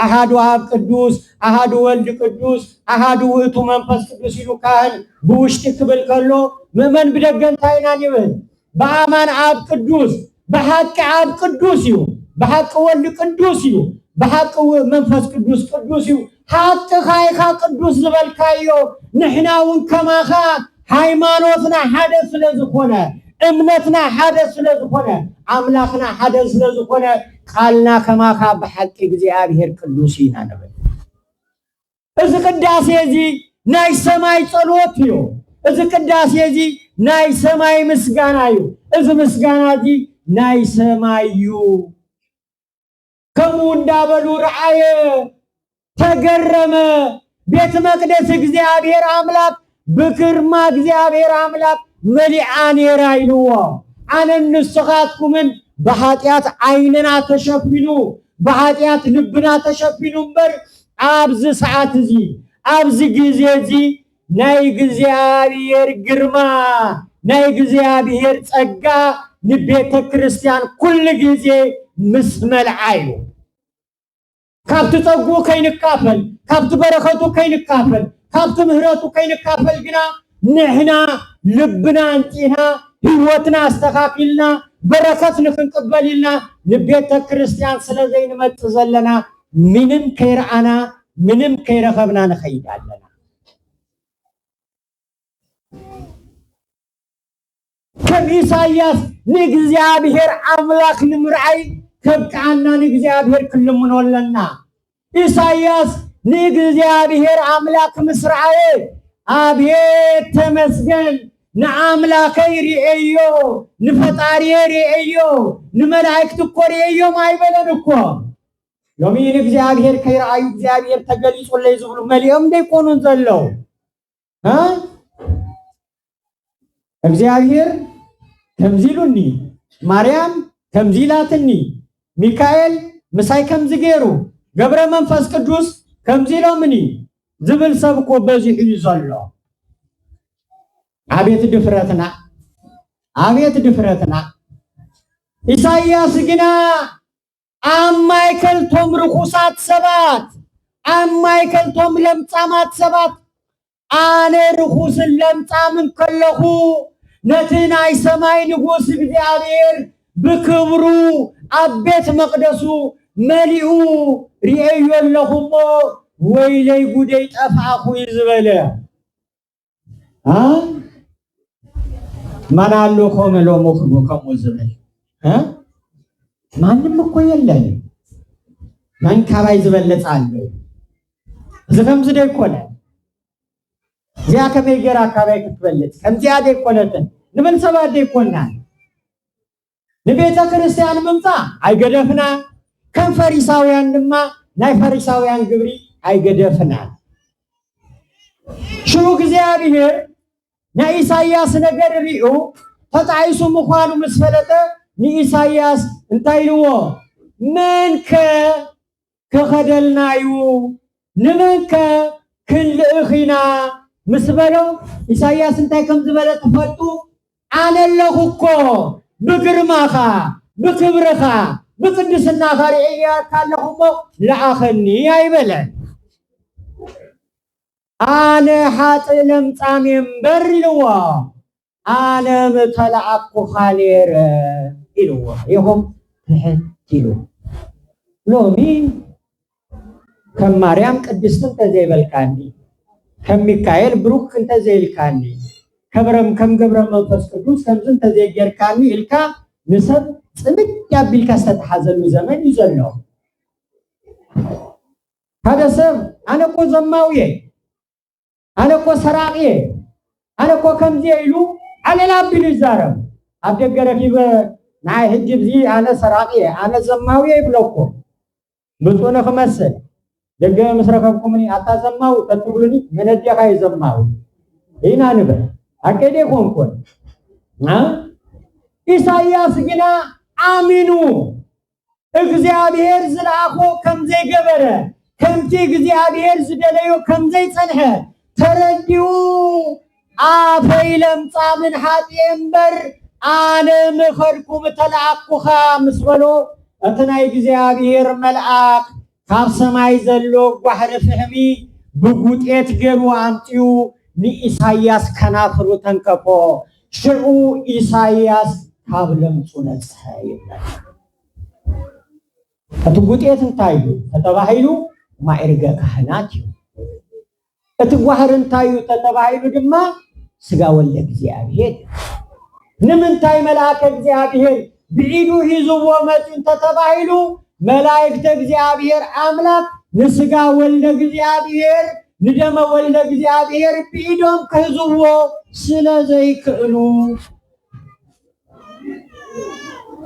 ኣሃዱ ኣብ ቅዱስ፣ ኣሃዱ ወልድ ቅዱስ፣ ኣሃዱ ውእቱ መንፈስ ቅዱስ ኢሉ ካህን ብውሽጢ ክብል ከሎ፣ ምእመን ብደገ እንታይ ኢና ንብል? ብኣማን ኣብ ቅዱስ፣ ብሓቂ ኣብ ቅዱስ እዩ፣ ብሓቂ ወልድ ቅዱስ እዩ፣ ብሓቂ ው-፣ መንፈስ ቅዱስ ቅዱስ እዩ። ሓቅኻ ኢኻ ቅዱስ ዝበልካዮ። ንሕና እውን ከማኻ ሃይማኖትና ሓደ ስለ ዝኾነ፣ እምነትና ሓደ ስለ ዝኾነ፣ ኣምላኽና ሓደ ስለ ዝኾነ፣ ቃልና ከማኻ ብሓቂ እግዚኣብሔር ቅዱስ ኢና ንብል። እዚ ቅዳሴ እዚ ናይ ሰማይ ጸሎት እዩ። እዚ ቅዳሴ እዚ ናይ ሰማይ ምስጋና እዩ። እዚ ምስጋና እዚ ናይ ሰማይ እዩ። ከምኡ እንዳበሉ ረኣየ፣ ተገረመ። ቤት መቅደስ እግዚኣብሔር ኣምላኽ ብግርማ እግዚኣብሔር ኣምላኽ መሊኣ ነይራ ኢልዎ። ኣነን ንስኻትኩምን ብኃጢኣት ዓይንና ተሸፊኑ፣ ብኃጢኣት ልብና ተሸፊኑ እምበር፣ ኣብዚ ሰዓት እዚ፣ ኣብዚ ግዜ እዚ ናይ እግዚኣብሔር ግርማ፣ ናይ እግዚኣብሔር ጸጋ ንቤተ ክርስቲያን ኩሉ ግዜ ምስ መልዓ እዩ። ካብቲ ጸግኡ ከይንካፈል፣ ካብቲ በረኸቱ ከይንካፈል፣ ካብቲ ምህረቱ ከይንካፈል ግና ንሕና ልብና ኣንጺህና፣ ህይወትና ኣስተኻኺልና፣ በረኸት ንክንቅበል ኢልና ንቤተ ክርስቲያን ስለ ዘይንመጽእ ዘለና ምንም ከይረኣና፣ ምንም ከይረኸብና ንኸይድ ኣለና። ከም ኢሳይያስ ንእግዚኣብሔር ኣምላኽ ንምርኣይ ከብቅዓና ንእግዚኣብሔር ክንልምኖ ኣለና። ኢሳይያስ ንእግዚኣብሔር ኣምላኽ ምስ ረኣየ፣ "ኣቤት ተመስገን፣ ንኣምላኸይ ርእየዮ፣ ንፈጣሪየ ርእየዮ፣ ንመላእክቲ እኮ ርእየዮም" ኣይበለን እኮ። ሎሚ ንእግዚኣብሔር ከይረኣዩ እግዚኣብሔር ተገሊጹለይ ዝብሉ መሊኦም ደይኮኑን ዘለዉ? እ? እግዚኣብሔር ከምዚ ኢሉኒ፣ ማርያም ከምዚ ኢላትኒ፣ ሚካኤል ምሳይ ከምዚ ገይሩ፣ ገብረ መንፈስ ቅዱስ ከምዚ ኢሎምኒ ዝብል ሰብ እኮ በዚሑ እዩ ዘሎ። ኣቤት ድፍረትና! ኣቤት ድፍረትና! ኢሳይያስ ግና ኣብ ማእከል ቶም ርኹሳት ሰባት፣ ኣብ ማእከል ቶም ለምጻማት ሰባት፣ ኣነ ርኹስን ለምጻምን ከለኹ፣ ነቲ ናይ ሰማይ ንጉስ እግዚኣብሔር ብክብሩ ኣብ ቤት መቕደሱ መሊኡ ርእየዮ ኣለኹ እሞ፣ ወይለይ ጉደይ ጠፋእኹ እዩ ዝበለ። አ? ማን ኣሎ ኮመ ሎሞ ክብሩ ከምኡ ዝብል? እ? ማንም እኮ የለን። መን ካባይ ዝበለጸ ኣሎ? እዚ ከምዚ ዶ ኣይኮነ? እዚኣ ከመይ ገይራ ካባይ ክትበልጽ? ከምዚኣ ዶ ኣይኮነትን? ንብል ሰባት ዶ ኣይኮናን? ንቤተ ክርስቲያን ምምጻእ ኣይገደፍና፣ ከም ፈሪሳውያን ድማ ናይ ፈሪሳውያን ግብሪ ኣይገደፍና። ሽዑ እግዚኣብሔር ናይ ኢሳይያስ ነገር ሪኡ ተጣዒሱ ምዃኑ ምስ ፈለጠ ንኢሳይያስ እንታይ ኢልዎ? "መንከ ክኸደልናዩ? ንመንከ ክንልእኽ ኢና?" ምስ በሎ፣ ኢሳይያስ እንታይ ከም ዝበለ ትፈልጡ? "ኣነ ኣለኹ እኮ፣ ብግርማኻ፣ ብክብርኻ፣ ብቅድስናኻ ርእየካ ኣለኹ እሞ፣ ለኣኸኒ" ኣይበለን። "ኣነ ሓጥእ ለምጻም እየ እምበር" ኢልዎ። "ኣነ ምተላኣኩኻ ነይረ" ኢልዎ። ይኹም ትሕት ኢሉ። ሎሚ ከም ማርያም ቅድስቲ እንተዘይበልካኒ፣ ከም ሚካኤል ብሩክ እንተዘይልካኒ፣ ከብረም-፣ ከም ገብረ መንፈስ ቅዱስ ከምዚ እንተዘይጌርካኒ ኢልካ ንሰብ ጽምድ ኣቢልካ ዝተተሓዘሉ ዘመን እዩ ዘሎ። ሓደ ሰብ "ኣነ እኮ ዘማዊ እየ፣ ኣነ እኮ ሰራቂ እየ፣ ኣነ እኮ ከምዚ እየ" ኢሉ ዓለል ኣቢሉ ይዛረብ። ኣብ ደገ ረኪበ ንዓይ ሕጂ እዚ ኣነ ሰራቂ እየ፣ ኣነ ዘማዊ እየ ይብለኩም። ብፁዕ ንኽመስል ደገ ምስ ረኸብኩምኒ "ኣታ ዘማዊ" ተትብሉኒ "መን ኣዴኻ እዩ ዘማዊ?" ኢና ንብል። ሓቀይ ዶ ኣይኮንኩን? እ? ኢሳይያስ ግና ኣሚኑ እግዚኣብሔር ዝለኣኾ ከም ዘይገበረ፣ ከምቲ እግዚኣብሔር ዝደለዮ ከም ዘይጸንሐ ተረዲኡ፣ "ኣፈይ ለምጻምን ሓጥእ እምበር፣ ኣነ ምኸድኩ ምተለኣኩኻ" ምስ በሎ፣ እቲ ናይ እግዚኣብሔር መልኣኽ ካብ ሰማይ ዘሎ ጓሕሪ ፍሕሚ ብጉጤት ገይሩ ኣምጺኡ ንኢሳይያስ ከናፍሩ ተንከፎ። ሽዑ ኢሳይያስ ካብ ለምጹ ነጽሐ ይብለና። እቲ ጉጤት እንታይ እዩ ተተባሂሉ? ማዕርገ ካህናት እዩ። እቲ ጓህሪ እንታይ እዩ ተተባሂሉ ድማ ስጋ ወልደ እግዚኣብሔር እዩ። ንምንታይ መልኣከ እግዚኣብሔር ብኢዱ ሒዝዎ መጺኡ እንተተባሂሉ፣ መላእክተ እግዚኣብሔር ኣምላኽ ንስጋ ወልደ እግዚኣብሔር፣ ንደመ ወልደ እግዚኣብሔር ብኢዶም ክሕዝዎ ስለ ዘይክእሉ፣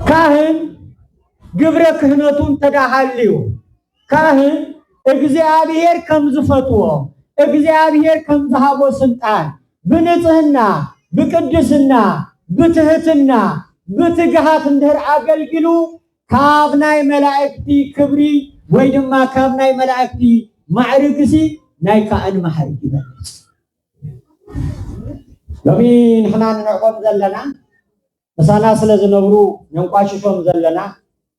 ካህን ግብረ ክህነቱ እንተደኣ ሃልዩ፣ ካህን እግዚኣብሔር ከም ዝፈትዎ፣ እግዚኣብሔር ከም ዝሃቦ ስልጣን ብንጽህና፣ ብቅድስና፣ ብትህትና፣ ብትግሃት እንድሕር ኣገልጊሉ፣ ካብ ናይ መላእክቲ ክብሪ ወይ ድማ ካብ ናይ መላእክቲ ማዕርግሲ ናይ ካህን ማዕርግ ይበልጽ። ሎሚ ንሕና ንንዕቆም ዘለና፣ ምሳና ስለ ዝነብሩ ነንቋሽሾም ዘለና፣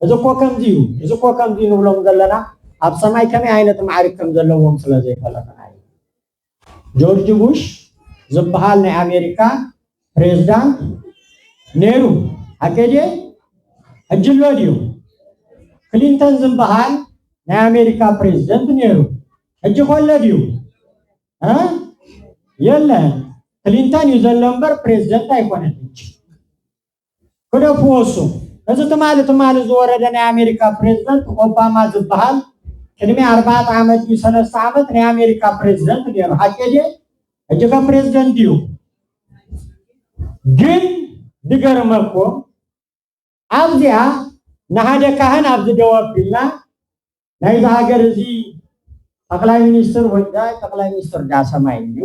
"እዚ እኮ ከምዚ እዩ፣ እዚ እኮ ከምዚ እዩ" ንብሎም ዘለና፣ ኣብ ሰማይ ከመይ ዓይነት ማዕርግ ከም ዘለዎም ስለ ዘይፈለጥና እዩ። ጆርጅ ቡሽ ዝበሃል ናይ ኣሜሪካ ፕሬዝዳንት ነይሩ። ሓቂ ድየ? ሕጂ ኣሎ ድዩ? ክሊንተን ዝበሃል ናይ ኣሜሪካ ፕሬዝደንት ነይሩ። ሕጂ ከሎ ድዩ? እ? የለን። ክሊንተን እዩ ዘሎ እምበር ፕሬዝደንት ኣይኮነን። ሕጂ ክደፍዎ እሱ። እዚ ትማሊ ትማሊ ዝወረደ ናይ ኣሜሪካ ፕሬዝደንት ኦባማ ዝበሃል ቅድሚ ኣርባዕተ ዓመት ድዩ ሰለስተ ዓመት ናይ ኣሜሪካ ፕሬዝደንት ነይሩ። ሓቂ ድየ? ሕጂ ከ ፕሬዝደንት ድዩ? ግን ዝገርመኩም ኣብዚኣ ንሓደ ካህን ኣብዚ ደው ኣቢልና ናይዚ ሃገር እዚ ጠቕላይ ሚኒስትር ወይ ዳ-፣ ጠቕላይ ሚኒስትር ዳ ሰማይ እዩ።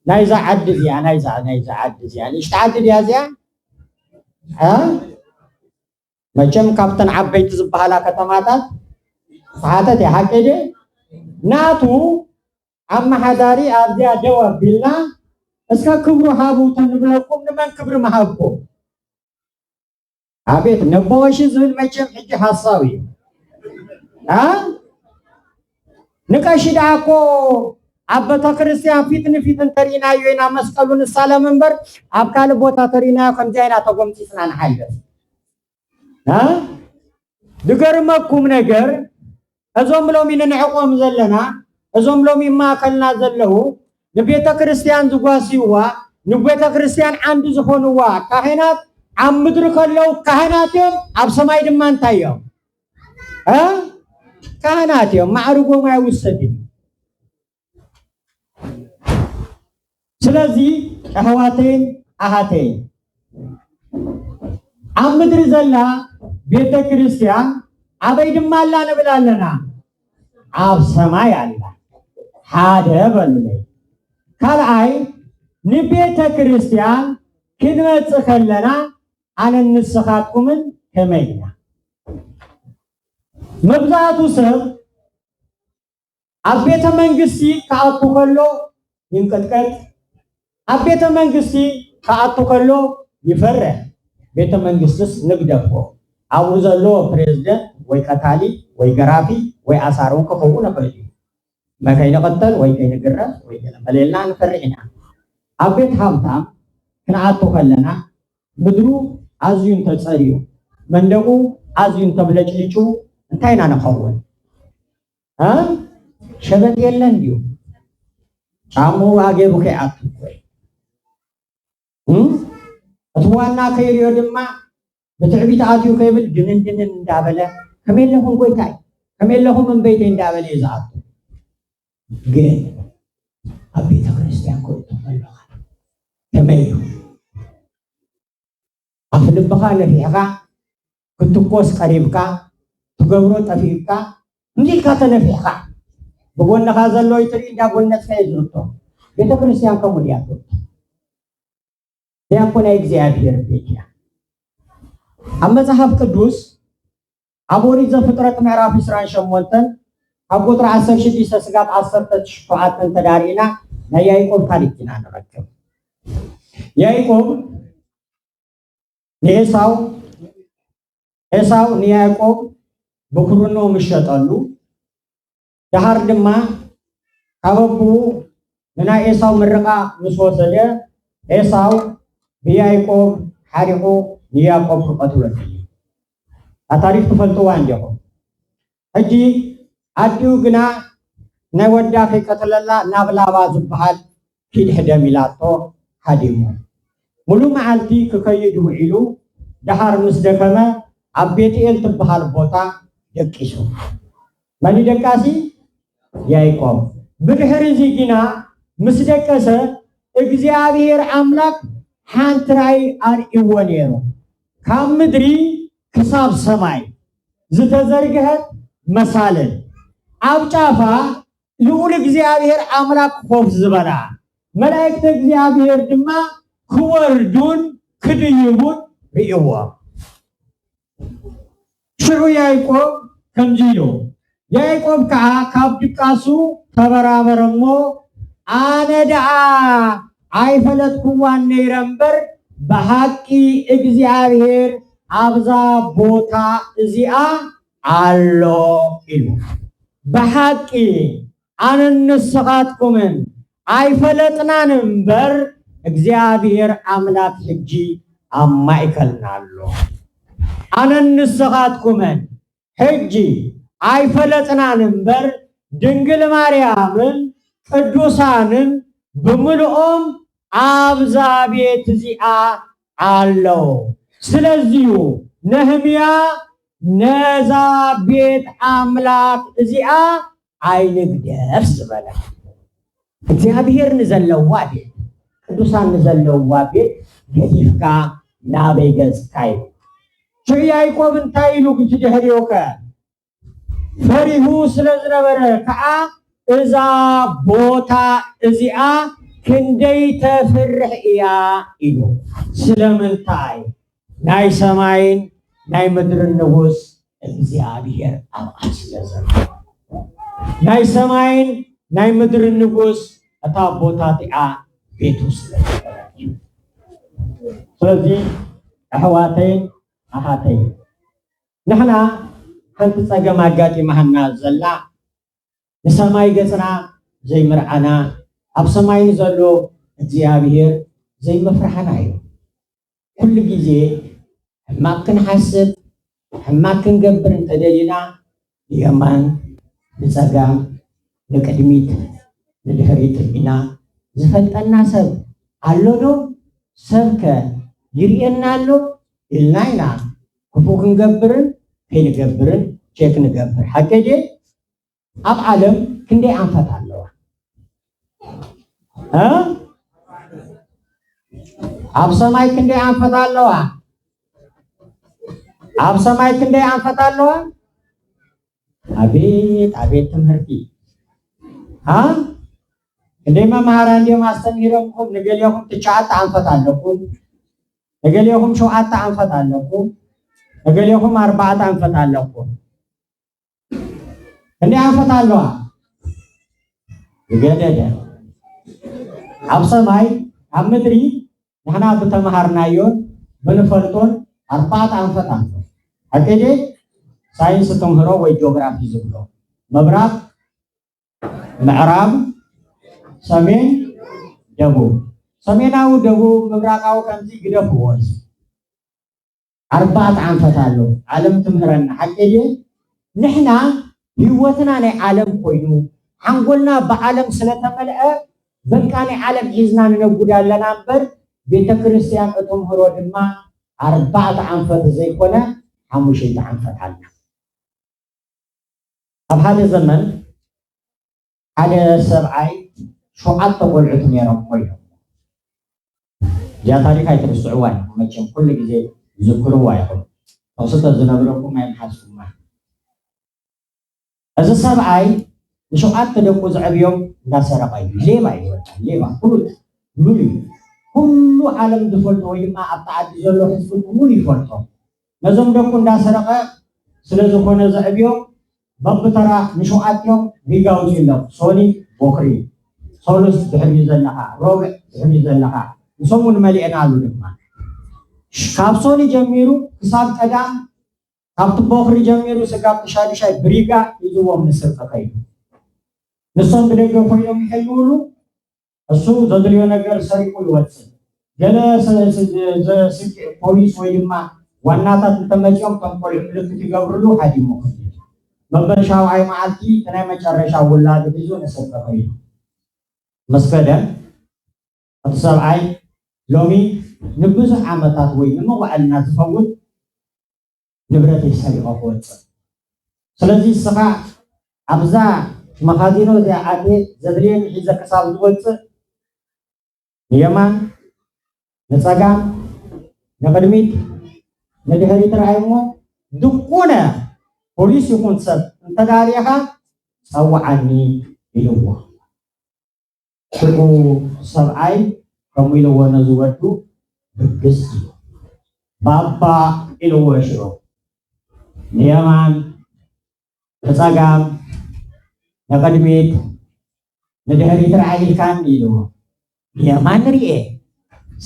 ናይዛ ዓዲ እዚኣ፣ ናይዛ፣ ናይዛ ዓዲ እዚኣ፣ ንእሽቶ ዓዲ ድያ እዚኣ? እ? መቸም ካብተን ዓበይቲ ዝበሃላ ከተማታት ዝተሓተት እያ። ሓቂ ድየ? ናቱ ኣመሓዳሪ ኣብዚኣ ደው ኣቢልና፣ እስከ ክብሩ ሃቡ ተንብለኩም፣ ንመን ክብሪ ምሃብኩም? ኣቤት ነቦ ቀሺ ዝብል መቸም ሕጂ ሓሳዊ እዩ። ኣ? ንቀሺ ደኣ እኮ ኣብ ቤተ ክርስቲያን ፊት ንፊት እንተሪእናዮ ኢና መስቀሉ ንሳለም እምበር፣ ኣብ ካልእ ቦታ ተሪእናዮ ከምዚ ኣይና ተጎምፂፅና ንሓልፍ። እ? ዝገርመኩም ነገር፣ እዞም ሎሚ ንንዕቆም ዘለና፣ እዞም ሎሚ ማእከልና ዘለዉ፣ ንቤተ ክርስቲያን ዝጓስይዋ፣ ንቤተ ክርስቲያን ዓንዲ ዝኾንዋ ካህናት ኣብ ምድሪ ከለዉ ካህናት እዮም፣ ኣብ ሰማይ ድማ እንታይ እዮም? እ? ካህናት እዮም። ማዕርጎም ኣይውሰድን እዩ። ስለዚ ኣሕዋተይን ኣሓተይን፣ ኣብ ምድሪ ዘላ ቤተ ክርስቲያን ኣበይ ድማ ኣላ ንብል ኣለና? ኣብ ሰማይ ኣላ። ሓደ በሉለይ። ካልኣይ፣ ንቤተ ክርስቲያን ክንመጽእ ከለና ኣነን ንስኻትኩምን ከመይ ኢና? መብዛሕቱ ሰብ ኣብ ቤተ መንግስቲ ክኣቱ ከሎ ይንቀጥቀጥ፣ ኣብ ቤተ መንግስቲ ክኣቱ ከሎ ይፈርሕ። ቤተ መንግስትስ ንግደፎ፣ ኣብኡ ዘሎ ፕሬዝደንት ወይ ቀታሊ ወይ ገራፊ ወይ ኣሳሪ እውን ክኸውን ይኽእል እዩ። መ-፣ ከይንቐተል ወይ ከይንግረፍ ወይ ገለ መለ ኢልና ንፈርሕ ኢና። ኣብ ቤት ሃብታም ክንኣቱ ከለና ምድሩ ኣዝዩ እንተጸርዩ፣ መንደቑ ኣዝዩ እንተብለጭሊጩ እንታይ ኢና ንኸውን? እ? ሸበጥ የለን ድዩ? ጫምኡ ኣገይሩ ከይኣቱ እኮ እዩ። እም? እቲ ዋና ከይሪኦ ድማ ብትዕቢት ኣትዩ ከይብል ድንን ድንን እንዳበለ፣ "ከመይ ኣለኹም ጎይታይ? ከመይ ኣለኹም እምበይተይ?" እንዳበለ እዩ ዝኣቱ። ግን ኣብ ቤተ ክርስቲያን ክእቱ ከለኻ ከመይ እዩ? ኣፍ ልብኻ ነፊሕኻ፣ ክትኮስ ቀሪብካ፣ ትገብሮ ጠፊእካ፣ እንዲልካ ተነፊሕካ፣ ብጎንኻ ዘሎ ይትርኢ እንዳጎነጽካ እዩ ዝእቶ። ቤተ ክርስቲያን ከምኡ ድያ ትእቶ? ዲያቆን ናይ እግዚኣብሔር ቤት እያ። ኣብ መጽሓፍ ቅዱስ ኣብ ኦሪት ዘፍጥረት ምዕራፍ ዕስራን ሸሞንተን ካብ ቁጥሪ ዓሰርተ ሽዱሽተ ስጋብ ዓሰርተ ሸውዓተ እንተዳሪእና ናይ ያዕቆብ ታሪክ ኢና ንረክብ። ያዕቆብ ንኤሳው፣ ኤሳው ንያዕቆብ ብኩርኖ ምስ ሸጠሉ፣ ደሓር ድማ ካብ ኣቦኡ ንናይ ኤሳው ምርቓ ምስ ወሰደ፣ ኤሳው ብያዕቆብ ሓሪቑ ንያዕቆብ ክቐትሎ ደልዩ። እታ ታሪኽ ትፈልጥዋ እንዲኹም። ሕጂ ኣዲኡ ግና ናይ ወዳ ከይቀተለላ ናብ ላባ ዝበሃል ኪድ ሕደም ኢላቶ ሃዲሙ። ሙሉ መዓልቲ ክኸይድ ውዒሉ ደሓር ምስ ደከመ ኣብ ቤትኤል ትበሃል ቦታ ደቂሱ። መን ደቃሲ? ያዕቆብ። ብድሕሪ እዚ ግና ምስ ደቀሰ እግዚኣብሔር ኣምላክ ሓንቲ ራእይ ኣርእይዎ ነይሩ። ካብ ምድሪ ክሳብ ሰማይ ዝተዘርግሐት መሳልል ኣብ ጫፋ ልዑል እግዚኣብሔር ኣምላክ ኮፍ ዝበላ መላእክተ እግዚኣብሔር ድማ ክወርዱን ክድይቡን ርእይዎ። ሽዑ ያዕቆብ ከምዚ ኢሉ፣ ያዕቆብ ከዓ ካብ ድቃሱ ተበራበረ እሞ፣ ኣነ ደኣ ኣይፈለጥኩዋን ነይረ እምበር፣ ብሓቂ እግዚኣብሔር ኣብዛ ቦታ እዚኣ ኣሎ ኢሉ። ብሓቂ ኣነን ንስኻትኩምን ኣይፈለጥናን እምበር፣ እግዚኣብሔር ኣምላክ ሕጂ ኣብ ማእከልና ኣሎ። ኣነን ንስኻትኩምን ሕጂ ኣይፈለጥናን እምበር፣ ድንግል ማርያምን ቅዱሳንን ብምልኦም ኣብዛ ቤት እዚኣ ኣለዉ። ስለዚዩ ነህምያ ነዛ ቤት ኣምላክ እዚኣ ኣይንግደፍ ዝበለ። እግዚኣብሔር ንዘለዋ ቤት፣ ቅዱሳን ንዘለዋ ቤት ገዲፍካ ናበይ ገጽካ እዩ። ሽዑ ያዕቆብ እንታይ ኢሉ ብቲ ድሕሪኡ ከ? ፈሪሁ ስለ ዝነበረ ከኣ፣ እዛ ቦታ እዚኣ ክንደይ ተፍርሕ እያ ኢሉ። ስለምንታይ? ናይ ሰማይን ናይ ምድርን ንጉስ እግዚኣብሔር ኣብኣ ስለ ዘሎ። ናይ ሰማይን ናይ ምድርን ንጉስ እታ ቦታ እቲኣ ቤቱ ስለ ዝበለት እዩ። ስለዚ ኣሕዋተይን ኣሓተይን፣ ንሕና ሓንቲ ጸገም ኣጋጢማና ዘላ ንሰማይ ገጽና ዘይምርዓና፣ ኣብ ሰማይ ንዘሎ እግዚኣብሔር ዘይምፍርሓና እዩ። ኩሉ ግዜ ሕማቅ ክንሓስብ፣ ሕማቅ ክንገብር እንተደሊና፣ ንየማን፣ ንጸጋም፣ ንቅድሚት፣ ንድሕሪት ኢልና ዝፈልጠና ሰብ ኣሎ ዶ? ሰብከ ይርእየና ኣሎ? ኢልና ኢና ክፉእ ክንገብርን ከይንገብርን ቼክ ንገብር። ሓቀይ ድየ? ኣብ ዓለም ክንደይ ኣንፈት ኣለዋ? እ? ኣብ ሰማይ ክንደይ ኣንፈት ኣለዋ? ኣብ ሰማይ ክንደይ ኣንፈት ኣለዋ? ኣቤት፣ ኣቤት ትምህርቲ። እ? ክንደይ መምሃራን ድዮም ኣስተምሂሮምኩም? ንገሊኹም ትሽዓተ ኣንፈት ኣለኩም፣ ንገሊኹም ሸውዓተ ኣንፈት ኣለኩም፣ ንገሊኹም ኣርባዕተ ኣንፈት ኣለኩም። ክንደይ ኣንፈት ኣለዋ? ዝገደደ። ኣብ ሰማይ፣ ኣብ ምድሪ ንሕና ብተምሃርናዮን ብንፈልጦን ኣርባዕተ ኣንፈት ኣሎ። ሓቂ ድየ? ሳይንስ ትምህሮ ወይ ጂኦግራፊ ዝብሎ። ምብራቕ፣ ምዕራብ፣ ሰሜን፣ ደቡብ። ሰሜናዊ፣ ደቡብ፣ ምብራቓዊ ከምዚ ግደፍዎ እዚ። ኣርባዕተ ኣንፈት ኣሎ። ዓለም ትምህረና ሓቂ ድየ? ንሕና ህይወትና ናይ ዓለም ኮይኑ፣ ሓንጎልና ብዓለም ስለተመልአ፣ በቃ ናይ ዓለም ሒዝና ንነጉድ ኣለና እምበር፣ ቤተ ክርስቲያን እትምህሮ ድማ ኣርባዕተ ኣንፈት ዘይኮነ፣ ሓሙሽተ ኣንፈት ኣላ። ኣብ ሓደ ዘመን ሓደ ሰብኣይ ሸውዓተ ቆልዑት ነይሮም ኮይኖም። እዚኣ ታሪኽ ኣይትርስዕዋ ኢኹም፣ መቸም ኩሉ ግዜ ዝክርዋ ኢኹም። ጥቕሲ ተዝነግረኩም ኣይምሓዝኩማ። እዚ ሰብኣይ ንሸውዓተ ደቁ ዘዕብዮም እንዳሰረቐ እዩ። ሌባ እዩ፣ በቃ ሌባ፣ ፍሉጥ፣ ፍሉይ እዩ። ኩሉ ዓለም ዝፈልጦ ወይ ድማ ኣብቲ ዓዲ ዘሎ ህዝቢ ብምሉ ይፈልጦ። ነዞም ደቁ እንዳሰረቐ ስለ ዝኾነ ዘዕብዮም፣ በብተራ ንሸውዓቲኦም ሪጋ ኣውፅእሎም። ሶኒ ቦኽሪ፣ ሰሉስ ድሕሪኡ ዘለኻ፣ ሮብዕ ድሕሪኡ ዘለኻ፣ ንሶም እውን መሊእናሉ ድማ። ካብ ሶኒ ጀሚሩ ክሳብ ቀዳም፣ ካብቲ ቦኽሪ ጀሚሩ ስጋብ ትሻዱሻይ ብሪጋ ሒዝዎም ንስርቂ ከይዱ። ንሶም ብደገ ኮይኖም ይሕልውሉ፣ እሱ ዘድልዮ ነገር ሰሪቑ ይወፅእ። ገለ ፖሊስ ወይ ድማ ዋናታት እንተመፅኦም፣ እቶም ቆልዑ ምልክት ይገብርሉ፣ ሓዲሞ ክብል። መበል ሻውዓይ መዓልቲ እቲ ናይ መጨረሻ ውላዱ ሒዙ ንስርቂ ከይዱ። መስገደ እቲ ሰብኣይ ሎሚ ንብዙሕ ዓመታት ወይ ንመዋዕልና ዝኸውን ንብረት ሰሪቐ ክወፅእ። ስለዚ እስኻ ኣብዛ መኻዚኖ እዚኣ ኣትየ ዘድልየኒ ሒዘ ክሳብ ዝወፅእ ንየማን፣ ንጸጋም፣ ንቕድሚት፣ ንድሕሪት ርኣይ እሞ ዝኾነ ፖሊስ ይኹን ሰብ እንተዳሊኻ ጸውዓኒ ኢልዎ። ሽዑ ሰብኣይ ከምኡ ኢልዎ ነዚ ወዱ ብግስ ኢሉ፣ ባባ ኢልዎ ሽዑ ንየማን ንጸጋም፣ ንቕድሚት፣ ንድሕሪት ርኣይ ኢልካኒ ኢልዎ። ንየማን ርኤ፣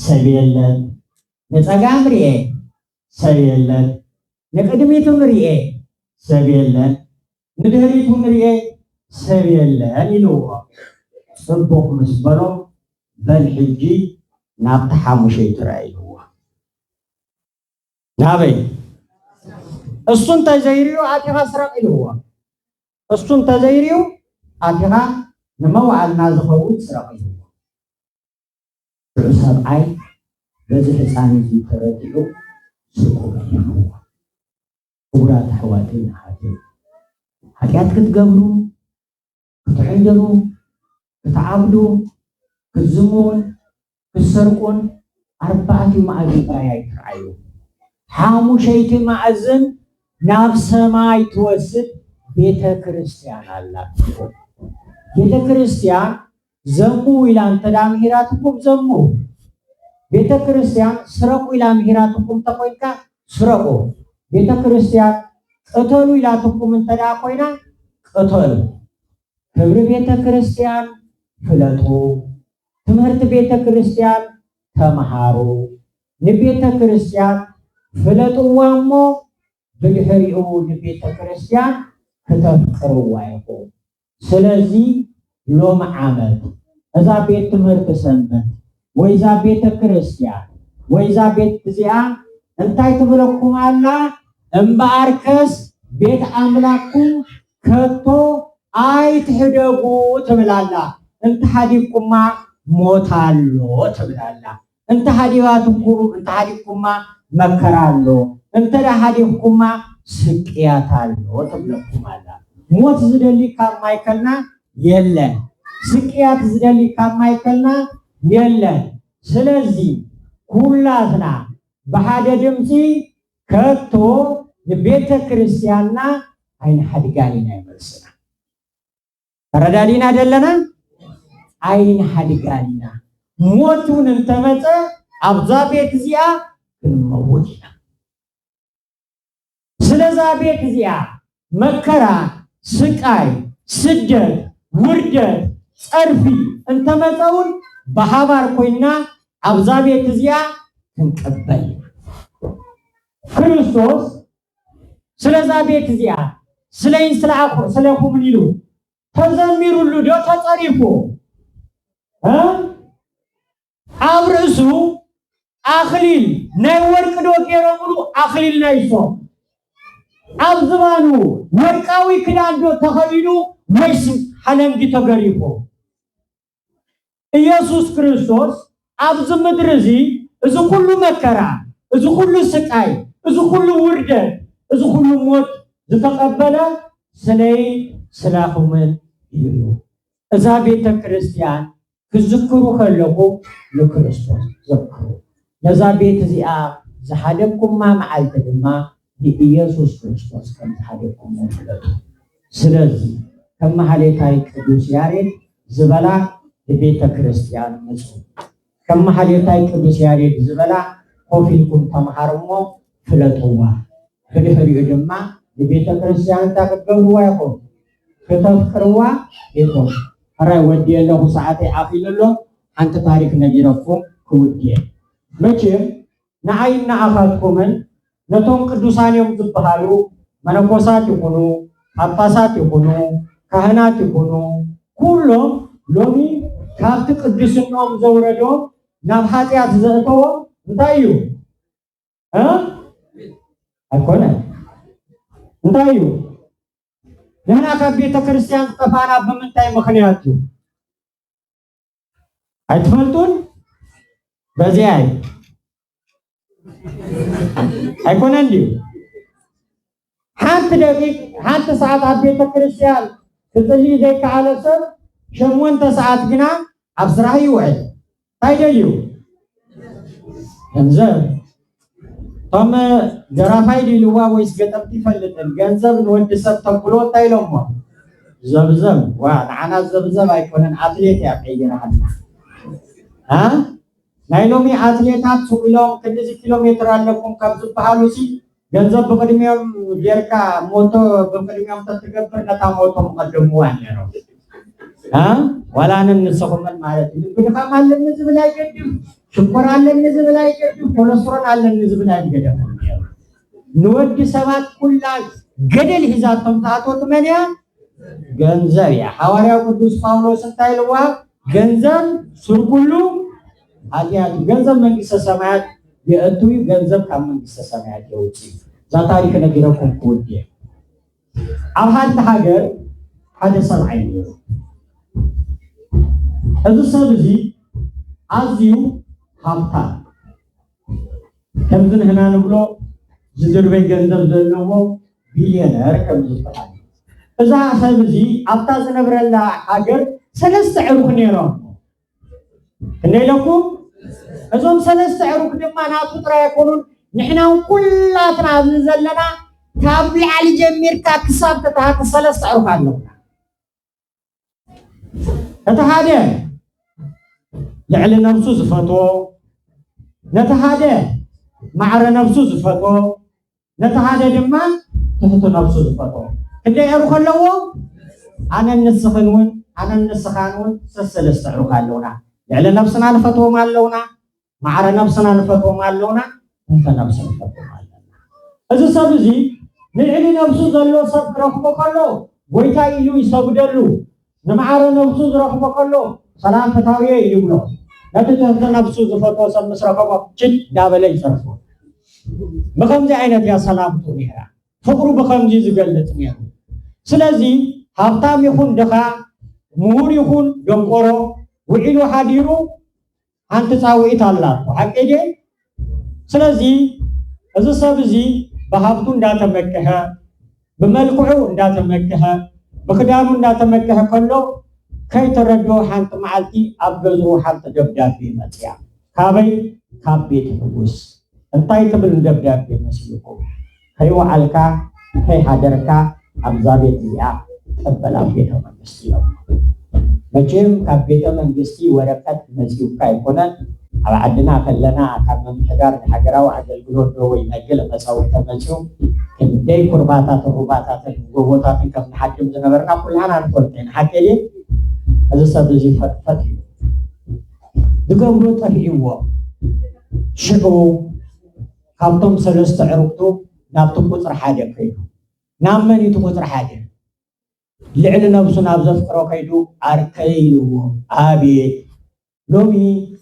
ሰብ የለን። ንጸጋም ርኤ፣ ሰብ የለን። ንቕድሚት እውን ርኤ፣ ሰብ የለን። ንድሕሪት እውን ርኤ፣ ሰብ የለን ኢልዎ። ጽቡቕ ምስ በሎ፣ በል ሕጂ ናብቲ ሓሙሸይቲ ርኣይ ኢልዎ። ናበይ? እሱ እንተዘይሪኡ ኣቲኻ ስረቕ ኢልዎ። እሱ እንተዘይሪኡ ኣቲኻ ንመዋዕልና ዝኸውን ስረቕ ኢልዎ። ሽዑ ሰብኣይ በዚ ህፃን እዚ ተረዲኡ ስቁ በሊኽዎ። ክቡራት ኣሕዋተይን ኣሓተይን፣ ሓጢኣት ክትገብሩ፣ ክትሕንድሩ፣ ክትዓብዱ፣ ክትዝምሩን ክትሰርቁን ኣርባዕቲኡ መኣዝን ጥራይ ኣይትርኣዩ። ሓሙሸይቲ መኣዝን ናብ ሰማይ ትወስድ ቤተ ክርስቲያን ኣላትኩም። ቤተ ክርስቲያን ዘሙ ኢላ እንተ ደኣ ምሂራትኩም ዘሙ። ቤተ ክርስቲያን ስረቁ ኢላ ምሂራትኩም እንተ ኮይንካ ስረቁ። ቤተ ክርስቲያን ቅተሉ ኢላትኩም እንተ ደኣ ኮይና ቅተሉ። ክብሪ ቤተ ክርስቲያን ፍለጡ። ትምህርቲ ቤተ ክርስቲያን ተምሃሩ። ንቤተ ክርስቲያን ፍለጥዋ እሞ ብድሕሪኡ ንቤተ ክርስቲያን ክተፍቅርዋ ኢኹም። ስለዚ ሎሚ ዓመት እዛ ቤት ትምህርቲ ሰንበት ወይ እዛ ቤተ ክርስቲያን ወይ እዛ ቤት እዚኣ እንታይ ትብለኩም ኣላ? እምበኣርከስ ቤት ኣምላኽኩም ከቶ ኣይትሕደጉ ትብል ኣላ። እንተሓዲግኩማ ሞት ኣሎ ትብል ኣላ። እንተ ሓዲጋትኩም፣ እንተ ሓዲግኩማ መከራ ኣሎ፣ እንተ ደኣ ሓዲግኩማ ስቅያት ኣሎ ትብለኩም ኣላ። ሞት ዝደሊ ካብ ማእከልና የለን። ስቅያት ዝደሊ ካብ ማእከልና የለን። ስለዚ ኩላትና ብሓደ ድምፂ ከቶ ንቤተ ክርስቲያንና ኣይንሓድጋን ኢና እዩ መልስና። ተረዳዲና ደለና? ኣይንሓድጋን ኢና። ሞት እውን እንተመፀ ኣብዛ ቤት እዚኣ ክንመውት ኢና። ስለዛ ቤት እዚኣ መከራ፣ ስቃይ፣ ስደት፣ ውርደት፣ ፀርፊ እንተመፀ እውን ብሓባር ኮይንና ኣብዛ ቤት እዚኣ ክንቅበል ኢና። ክርስቶስ ስለዛ ቤት እዚኣ ስለይን ስለኹምን ኢሉ ተዘሚሩሉ ዶ ተጸሪፉ? እ? ኣብ ርእሱ ኣኽሊል ናይ ወርቂ ዶ ገይሮምሉ? ኣኽሊል ናይ ሶም ኣብ ዝባኑ ወርቃዊ ክዳን ዶ ተኸዲኑ ወይስ ሓለንጊ ተገሪፉ? ኢየሱስ ክርስቶስ ኣብዚ ምድሪ እዚ፣ እዚ ኩሉ መከራ፣ እዚ ኩሉ ስቃይ፣ እዚ ኩሉ ውርደት፣ እዚ ኩሉ ሞት ዝተቐበለ ስለይ ስላኹምን እዩ። እዛ ቤተ ክርስቲያን ክዝክሩ ከለኹም ንክርስቶስ ዘክሩ። ነዛ ቤት እዚኣ ዝሓደግኩማ መዓልቲ ድማ ብኢየሱስ ክርስቶስ ከም ዝሓደግኩሞ ፍለጡ። ስለዚ ከም ማሕሌታይ ቅዱስ ያሬድ ዝበላ ንቤተ ክርስቲያን ምጹ። ከም ማሕሌታይ ቅዱስ ያሬድ ዝበላ ኮፍ ኢልኩም ተምሃሩ እሞ ፍለጥዋ። ብድሕሪኡ ድማ ንቤተ ክርስቲያን እንታይ ክትገብርዋ ኢኹም? ክተፍቅርዋ ኢኹም። ሕራይ ወዲ ኣለኹ፣ ሰዓተይ ኣኺሉ ኣሎ። ሓንቲ ታሪክ ነጊረኩም ክውድየ። መቼም ንዓይን ንዓኻትኩምን ነቶም ቅዱሳን እዮም ዝበሃሉ መነኮሳት ይኹኑ፣ ጳጳሳት ይኹኑ፣ ካህናት ይኹኑ፣ ኩሎም ሎሚ ካብቲ ቅድስንኦም ዘውረዶም ናብ ሓጢኣት ዘእተዎ እንታይ እዩ? እ? ኣይኮነን። እንታይ እዩ? ንሕና ካብ ቤተ ክርስቲያን ዝጠፋና ብምንታይ ምኽንያት እዩ? ኣይትፈልጡን? በዚኣ እዩ። ኣይኮነን ድዩ? ሓንቲ ደቂቅ፣ ሓንቲ ሰዓት ኣብ ቤተ ክርስቲያን ክጽልይ ዘይከኣለ ሰብ ሸሞንተ ሰዓት ግና ኣብ ስራሕ ይውዕል። እንታይ ደልዩ? ገንዘብ። እቶም ደራፋይ ድልዋ ወይስ ገጠምቲ ይፈልጥን፣ ገንዘብ ንወዲ ሰብ ተብሎ እንታይ ኢሎሞ? ዘብዘብ። ዋ፣ ንዓና ዘብዘብ ኣይኮነን፣ ኣትሌት እያ ቀይራሃልና። አ? ናይ ሎሚ ኣትሌታት ስቕ ኢሎም ክንድዚ ኪሎ ሜትር ኣለኩም ካብ ዝበሃሉ ሲ ገንዘብ ብቕድሚኦም ጌርካ ሞቶ ብቕድሚኦም ተትገብር ነታ ሞቶ ምቐደምዋ ነይሮም። አ? ዋላ ኣነን ንስኹምን ማለት እዩ። ብድኻም ኣለኒ ዝብል ኣይገድም፣ ሽኮር ኣለኒ ዝብል ኣይገድም፣ ኮለስትሮል ኣለኒ ዝብል ኣይገደምን ነይሩ። ንወዲ ሰባት ኩላ ገደል ሒዛቶም ዝኣተወት መን እያ? ገንዘብ እያ። ሃዋርያው ቅዱስ ጳውሎስ እንታይ ኢልዋ? ገንዘብ ስር ኩሉ ሓጢኣት እዩ። ገንዘብ መንግስተ ሰማያት የእቱ እዩ፣ ገንዘብ ካብ መንግስተ ሰማያት የውፅእ እዩ። እዛ ታሪክ ነጊረኩም ክውድእ እየ። ኣብ ሓንቲ ሃገር ሓደ ሰብኣይ ነይሩ። እዚ ሰብ እዚ ኣዝዩ ሃብታም፣ ከምዚ ንሕና ንብሎ ዝድርበይ ገንዘብ ዘለዎ ቢልዮነር ከም ዝበሃል። እዛ ሰብ እዚ ኣብታ ዝነብረላ ሃገር ሰለስተ ዕሩኽ ነይሮም። ክንደይ ኢለኩም? እዞም ሰለስተ ዕሩኽ ድማ ናቱ ጥራይ ኣይኮኑን፣ ንሕና እውን ኩላትና ኣብዚ ዘለና ካብ ላዕሊ ጀሚርካ ክሳብ ታሕቲ ሰለስተ ዕሩኽ ኣለውና። እቲ ሓደ ልዕሊ ነብሱ ዝፈትዎ፣ ነቲ ሓደ ማዕረ ነብሱ ዝፈትዎ፣ ነቲ ሓደ ድማ ትሕቲ ነብሱ ዝፈትዎ። ክንደይ ዕሩኽ ኣለዎ? ኣነን ንስኽን እውን፣ ኣነን ንስኻን እውን ሰሰለስተ ዕሩኽ ኣለውና። ልዕሊ ነብስና ንፈትዎም ኣለውና፣ ማዕረ ነብስና ንፈትዎም ኣለውና፣ ትሕተ ነብሲ ንፈትዎም ኣለና። እዚ ሰብ እዚ ንልዕሊ ነብሱ ዘሎ ሰብ ክረኽቦ ከሎ ጎይታ ኢሉ ይሰግደሉ፣ ንማዕረ ነብሱ ዝረኽቦ ከሎ ሰላም ፈታውየ ይብሎ። ነቲ ትሕቲ ነብሱ ዝፈትዎ ሰብ ምስ ረኸቦ ችድ እንዳበለ ይጸርፎ። ብኸምዚ ዓይነት እያ ሰላምቱ ነይራ። ፍቕሩ ብኸምዚ ዝገልጽ ነይሩ። ስለዚ ሃብታም ይኹን ድኻ፣ ምሁር ይኹን ደንቆሮ፣ ውዒሉ ሓዲሩ ሓንቲ ጻውዒት ኣላቶ። ሓቂ ድየ? ስለዚ እዚ ሰብ እዚ ብሃብቱ እንዳተመክሐ፣ ብመልክዑ እንዳተመክሐ፣ ብክዳኑ እንዳተመክሐ ከሎ ከይተረድኦ ሓንቲ መዓልቲ ኣብ ገዝኡ ሓንቲ ደብዳቤ መጽያ። ካበይ? ካብ ቤት ንጉስ። እንታይ ትብል ደብዳቤ መሲልኩም? ከይወዓልካ ከይሓደርካ ኣብዛ ቤት እዚኣ ጠበል ኣብ ቤተ መንግስቲ እዮም። መቼም ካብ ቤተ መንግስቲ ወረቀት መፂኡካ ኣይኮነን። ኣብ ዓድና ከለና ካብ ምምሕዳር ንሃገራዊ ኣገልግሎት ዶ ወይ ናይ ገለ መፃውዒ ተመፂኡ ክንደይ ኩርባታትን ሩባታትን ጎቦታትን ከም ንሓድም ዝነበርና ኩላና ንፈልጦ ኢና። ሓቂ ድየ? እዚ ሰብ እዚ ፈጥፈጥ እዩ። ዝገብሮ ጠፊእዎ። ሽዑ ካብቶም ሰለስተ ዕሩኽቱ ናብቲ ቁፅሪ ሓደ ከይዱ። ናብ መን እዩ እቲ ቁፅሪ ሓደ? ልዕሊ ነብሱ ናብ ዘፍቅሮ ከይዱ፣ ዓርከይ ኢልዎ። ኣቤት፣ ሎሚ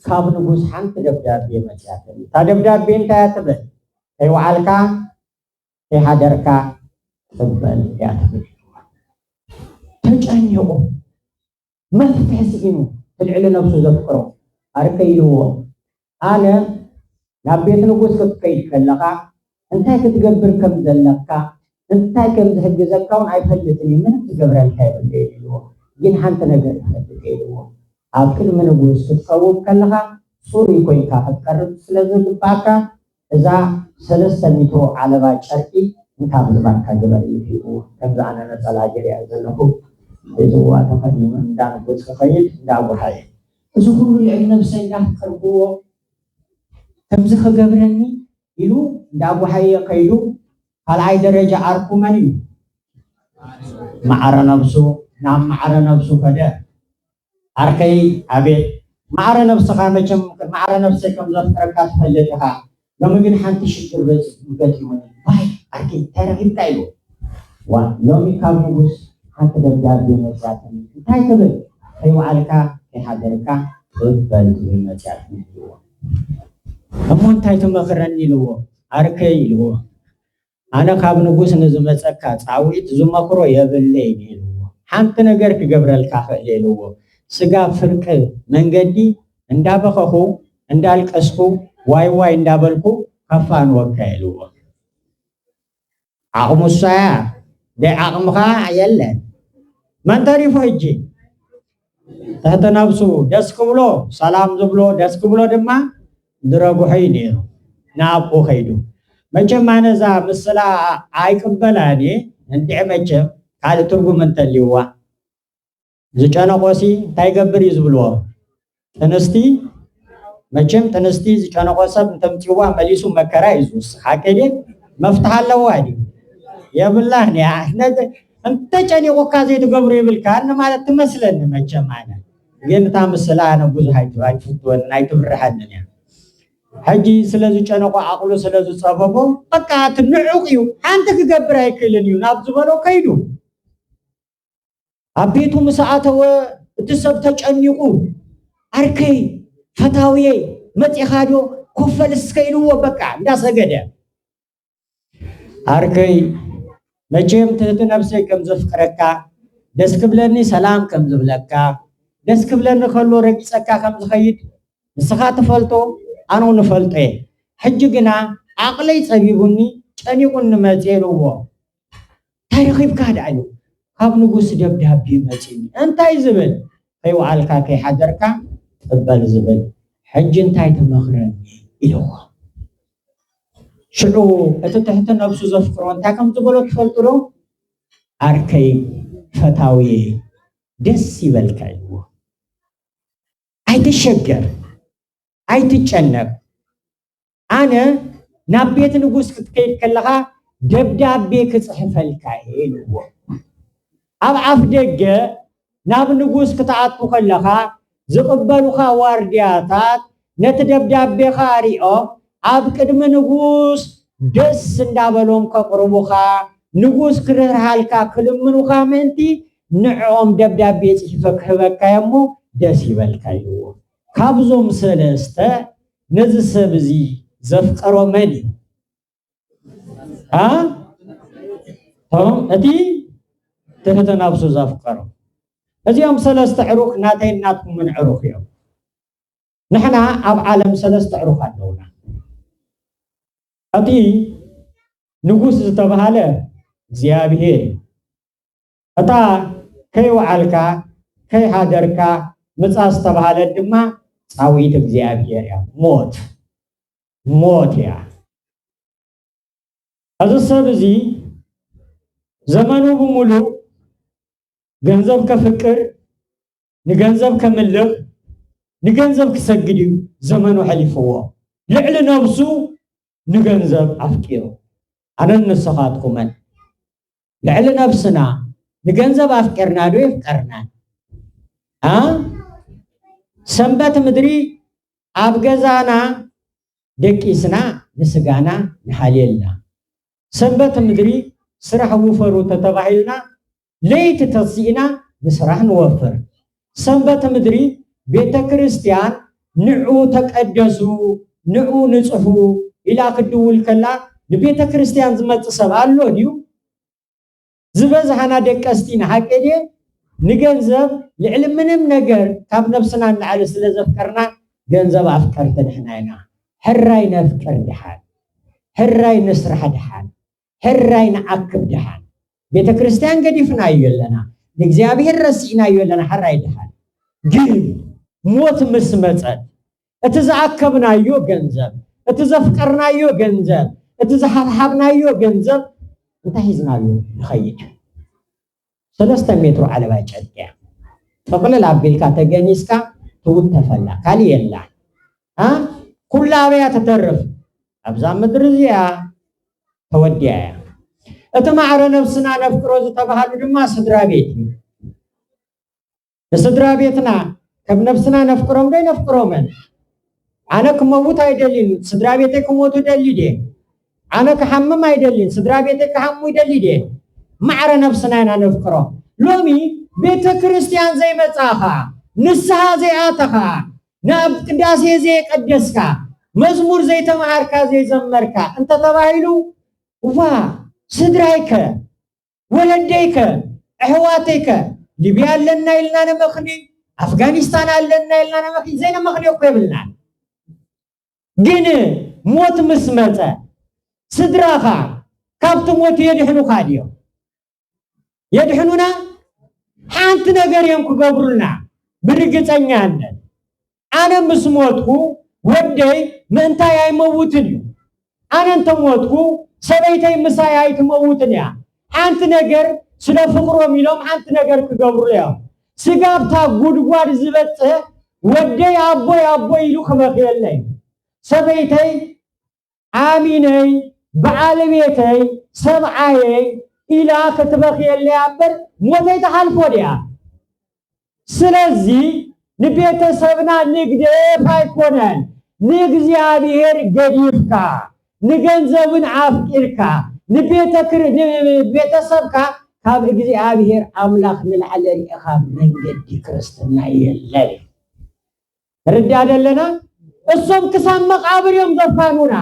ካብ ንጉስ ሓንቲ ደብዳቤ መፅያትኒ። እታ ደብዳቤ እንታይ እያ ትብል? ከይወዓልካ ከይሓደርካ ትበል እያ ትብል። ተጨኒቑ፣ መፍትሒ ስኢኑ፣ እቲ ልዕሊ ነብሱ ዘፍቅሮ ዓርከይ ኢልዎ። ኣነ ናብ ቤት ንጉስ ክትከይድ ከለኻ እንታይ ክትገብር ከም ዘለካ፣ እንታይ ከም ዝሕግዘካ እውን ኣይፈልጥን እየ፣ ምንም ዝገብረልካ የብለይን ኢልዎ። ግን ሓንቲ ነገር ክፈልጥ እየ ኢልዎ። ኣብ ቅድሚ ንጉስ ክትቀውም ከለኻ ጽሩይ ኮይንካ ክትቀርብ ስለ ዝግባእካ፣ እዛ ሰለስተ ሜትሮ ዓለባ ጨርቂ እንካብ ዝባንካ ግበር ኢሉ ሂብዎ። ከምዚ ኣነ ነጸላ ገይረ እየ ዘለኹ። ሒዝዋ ተኸዲኑ እንዳ ንጉስ ክኸይድ እንዳ ጓሃየ። እዚ ኩሉ ልዕሊ ነብሰይ እንዳፍቀርክዎ ከምዚ ክገብረኒ ኢሉ እንዳ ጓሃየ ከይዱ። ካልኣይ ደረጃ ዓርኩ መን እዩ? ማዕረ ነብሱ። ናብ ማዕረ ነብሱ ከደ። ዓርከይ፣ ኣቤት። ማዕረ ነብስኻ መቸም ማዕረ ነብሰይ ከም ዘፍቅረካ ትፈልጥ ኢኻ። ሎሚ ግን ሓንቲ ሽግር በፂ-፣ ገጢሙኒ። ዋይ ዓርከይ፣ እንታይ ረኺብካ? ኢሉ። ዋ፣ ሎሚ ካብ ንጉስ ሓንቲ ደብዳቤ መፅያትኒ። እንታይ ትብል? ከይወዓልካ ከይሓደርካ ጥበል ዝብል መፅያት ኢልዎ። እሞ እንታይ ትመኽረኒ ኢልዎ። ኣርከይ ኢልዎ፣ ኣነ ካብ ንጉስ ንዝመፀካ ፃዊት ዝመኽሮ የብለይን ኢልዎ። ሓንቲ ነገር ክገብረልካ ክእል ኢልዎ። ስጋ ፍርቂ መንገዲ እንዳበኸኹ እንዳልቀስኩ ዋይ ዋይ እንዳበልኩ ከፋንወካ ኢልዎ። ዓቕሙ እሳያ ደይ ዓቕምኻ የለን። መን ተሪፉ ሕጂ? ትሕቲ ነብሱ ደስ ክብሎ ሰላም ዝብሎ ደስ ክብሎ ድማ ዝረግሖ እዩ ነይሩ። ንኣብኡ ከይዱ መቸም ኣነ እዛ ምስላ ኣይቅበላን እየ። እንድዒ መቸም ካልእ ትርጉም እንተልይዋ ዝጨነቆሲ እንታይ ይገብር እዩ ዝብልዎ ጥንስቲ። መቸም ጥንስቲ ዝጨነቆ ሰብ እንተምፅዋ መሊሱ መከራ እዩ ዝውስኽ። ሓቀ ድየ? መፍትሒ ኣለዋ ድዩ? የብላን እያ። ነዚ እንተጨኒቑካ ዘይትገብሮ የብልካን ማለት ትመስለኒ። መቸም ኣነ ግን እታ ምስላ ኣነ ብዙሕ ኣይት- ኣይትፍትወንን ኣይትብርሐንን እያ። ሕጂ ስለ ዝጨነቆ ዓቕሉ ስለ ዝፀበቦ በቃ እቲ ንዑቕ እዩ፣ ሓንቲ ክገብር ኣይክእልን እዩ ናብ ዝበሎ ከይዱ። ኣብ ቤቱ ምስ ኣተወ እቲ ሰብ ተጨኒቑ፣ ዓርከይ ፈታውየይ መፂኻ ዶ ኮፈል እስከ ኢልዎ በቃ እንዳሰገደ። ዓርከይ መቸም ትህቲ ነብሰይ ከም ዘፍቅረካ፣ ደስ ክብለኒ ሰላም ከም ዝብለካ፣ ደስ ክብለኒ ከሎ ረጊፀካ ከም ዝኸይድ ንስኻ ትፈልጦ፣ ኣነ እውን እፈልጦ እየ። ሕጂ ግና ዓቕለይ ፀቢቡኒ ጨኒቑኒ መፅየ ኢልዎ። እንታይ ረኺብካ ደኣ ኢሉ። ካብ ንጉስ ደብዳቤ መፂኒ። እንታይ ዝብል? ከይወዓልካ ከይሓደርካ ጥበል ዝብል። ሕጂ እንታይ ትመኽረኒ ኢልዎ። ሽዑ እቲ ትሕቲ ነብሱ ዘፍቅሮ እንታይ ከም ዝበሎ ትፈልጡ ዶ? ዓርከይ ፈታውየ ደስ ይበልካ ኢልዎ። ኣይትሸገር፣ ኣይትጨነቅ። ኣነ ናብ ቤት ንጉስ ክትከይድ ከለኻ ደብዳቤ ክፅሕፈልካ እየ ኢልዎ። ኣብ ኣፍ ደገ ናብ ንጉስ ክትኣቱ ከለኻ ዝቕበሉኻ ዋርድያታት ነቲ ደብዳቤኻ ሪኦም ኣብ ቅድሚ ንጉስ ደስ እንዳበሎም ከቕርቡኻ፣ ንጉስ ክርህርሃልካ ክልምኑኻ ምእንቲ ንዕኦም ደብዳቤ ጽሒፈ ክህበካ እየ እሞ ደስ ይበልካ ኢልዎ። ካብዞም ሰለስተ ነዚ ሰብ እዚ ዘፍቀሮ መን እዩ? አ? እቶም እቲ ትሕተ ነብሱ ዘፍቀሮ። እዚኦም ሰለስተ ዕሩኽ ናተይን ናትኩምን ዕሩኽ እዮም። ንሕና ኣብ ዓለም ሰለስተ ዕሩኽ ኣለውና። እቲ ንጉስ ዝተባሃለ እግዚኣብሄር እዩ። እታ ከይወዓልካ ከይሃደርካ ምጻ ዝተባሃለት ድማ ጻውዒት እግዚኣብሄር እያ። ሞት፣ ሞት እያ። እዚ ሰብ እዚ ዘመኑ ብምሉእ ገንዘብ ከፍቅር፣ ንገንዘብ ከምልኽ፣ ንገንዘብ ክሰግድ እዩ ዘመኑ ኣሕሊፍዎ። ልዕሊ ነብሱ ንገንዘብ ኣፍቂሩ። ኣነን ንስኻትኩምን ልዕሊ ነብስና ንገንዘብ ኣፍቂርና ዶ የፍቀርና? ኣ? ሰንበት ምድሪ ኣብ ገዛና ደቂስና ንስጋና ንሃልየልና። ሰንበት ምድሪ ስራሕ ውፈሩ ተተባሂልና ለይቲ ተሲእና ንስራሕ ንወፍር። ሰንበት ምድሪ ቤተ ክርስቲያን ንዑ ተቀደሱ፣ ንዑ ንጽሑ ኢላ ክድውል ከላ ንቤተ ክርስቲያን ዝመጽእ ሰብ ኣሎ ድዩ? ዝበዝሓና ደቀስቲ ኢና፣ ሓቂ ድየ? ንገንዘብ ልዕሊ ምንም ነገር ካብ ነብስና ንላዕሊ ስለ ዘፍቀርና ገንዘብ ኣፍቀርቲ ንሕና ኢና። ሕራይ ነፍቅር ድሓን፣ ሕራይ ንስራሕ ድሓን፣ ሕራይ ንዓክብ ድሓን። ቤተ ክርስቲያን ገዲፍናዮ ኣለና፣ ንእግዚኣብሔር ረሲዕናዮ ኣለና። ሕራይ ድሓን ግን ሞት ምስ መጸት እቲ ዝኣከብናዮ ገንዘብ፣ እቲ ዘፍቀርናዮ ገንዘብ፣ እቲ ዝሓብሓብናዮ ገንዘብ እንታይ ሒዝናሉ ንኸይድ? ሰለስተ ሜትሮ ዓለባይ ጨርቂ እያ። ጥቕልል ኣቢልካ ተገኒስካ ትውተፈላ፣ ካሊእ የላን። ኣ? ኩላ ኣበያ ትተርፍ? ኣብዛ ምድሪ እዚኣ ተወዲኣ እያ። እቲ ማዕረ ነብስና ነፍቅሮ ዝተባሃሉ ድማ ስድራ ቤት እዩ። ንስድራ ቤትና ከም ነብስና ነፍቅሮም ዶ ነፍቅሮመን? ኣነ ክመውት ኣይደልን፣ ስድራ ቤተይ ክሞቱ ደሊ ድየ? ኣነ ክሓምም ኣይደልን፣ ስድራ ቤተይ ክሓሙ ይደሊ ድየ? ማዕረ ነብስና ኢና ነፍቅሮ። ሎሚ ቤተ ክርስቲያን ዘይመጻኻ፣ ንስሓ ዘይኣተኻ፣ ናብ ቅዳሴ ዘየቀደስካ፣ መዝሙር ዘይተምሃርካ፣ ዘይዘመርካ እንተተባሂሉ፣ እዋ፣ ስድራይከ፣ ወለደይከ፣ ኣሕዋተይከ፣ ሊብያ ኣለና ኢልና ነመኽኒ፣ ኣፍጋኒስታን ኣለና ኢልና ነመኽኒ፣ ዘይነመኽንዮ እኮ የብልናን። ግን ሞት ምስ መጸ፣ ስድራኻ ካብቲ ሞት የድሕኑኻ ድዮም? የድሕኑና? ሓንቲ ነገር እዮም ክገብሩልና ብርግጸኛነት። ኣነ ምስ ሞትኩ፣ ወደይ ምእንታይ ኣይመውትን እዩ። ኣነ እንተሞትኩ፣ ሰበይተይ ምሳይ ኣይትመውትን እያ። ሓንቲ ነገር ስለ ፍቕሮም ኢሎም ሓንቲ ነገር ክገብሩለይ እዮም። ስጋብታ ጉድጓድ ዝበጽሕ፣ ወደይ ኣቦይ ኣቦይ ኢሉ ክበኽየለይ፣ ሰበይተይ ኣሚነይ፣ በዓልቤተይ፣ ሰብዓየይ ኢላ ክትበኽየለይ እምበር፣ ሞተይ ትሓልፎ ድያ? ስለዚ ንቤተሰብና ንግደፍ ኣይኮነን፣ ንእግዚኣብሔር ገዲፍካ፣ ንገንዘብን ኣፍቂርካ፣ ንቤተ ክር-፣ ንቤተሰብካ ካብ እግዚኣብሔር ኣምላኽ ንላዕሊ ርኢኻ መንገዲ ክርስትና የለን። ርዳ ደለና? እሶም ክሳብ መቓብር እዮም ዘፋኑና።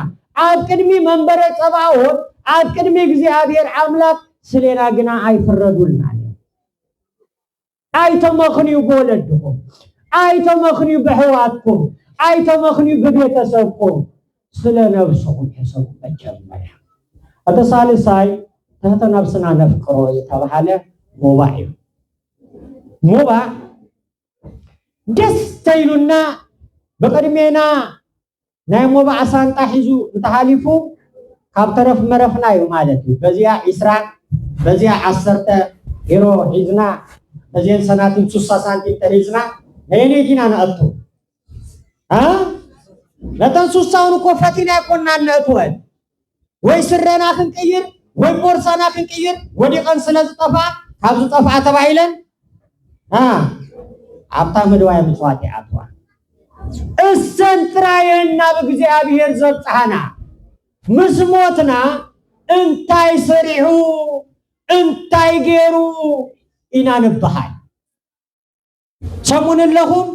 ኣብ ቅድሚ መንበረ ጸባኦት፣ ኣብ ቅድሚ እግዚኣብሔር ኣምላኽ ስሌና ግና ኣይፍረዱልናን እዮም። ኣይተመኽንዩ ብወለድኹም፣ ኣይተመኽንዩ ብኣሕዋትኩም፣ ኣይተመኽንዩ ብቤተሰብኩም። ስለ ነብስኹም ሕሰቡ መጀመርያ። እቲ ሳልሳይ ትሕተ ነብስና ነፍቅሮ ዝተባሃለ ሞባእ እዩ። ሞባእ ደስ ተይሉና ብቕድሜና ናይ ሞባእ ሳንጣ ሒዙ እንተሓሊፉ ካብ ተረፍ መረፍና እዩ ማለት እዩ። በዚኣ ዒስራ፣ በዚኣ ዓሰርተ ዩሮ ሒዝና፣ በዚአን ሰናቲም ሱሳ ሳንቲም ተሒዝና ነየነይቲ ኢና ንኣቱ? አ? ነተን ሱሳ እውን እኮ ፈቲና ኣይኮንና እነእትወን። ወይ ስረና ክንቅይር፣ ወይ ቦርሳና ክንቅይር፣ ወዲቐን ስለ ዝጠፍኣ፣ ካብ ዝጠፍኣ ተባሂለን፣ አ፣ ኣብታ ምድዋየ ምጽዋት ይኣትዋ። እሰን ጥራየን ናብ እግዚኣብሔር ዘብጽሓና። ምስ ሞትና እንታይ ሰሪሑ፣ እንታይ ገይሩ ኢና ንበሃል። ሰሙን ኣለኹም።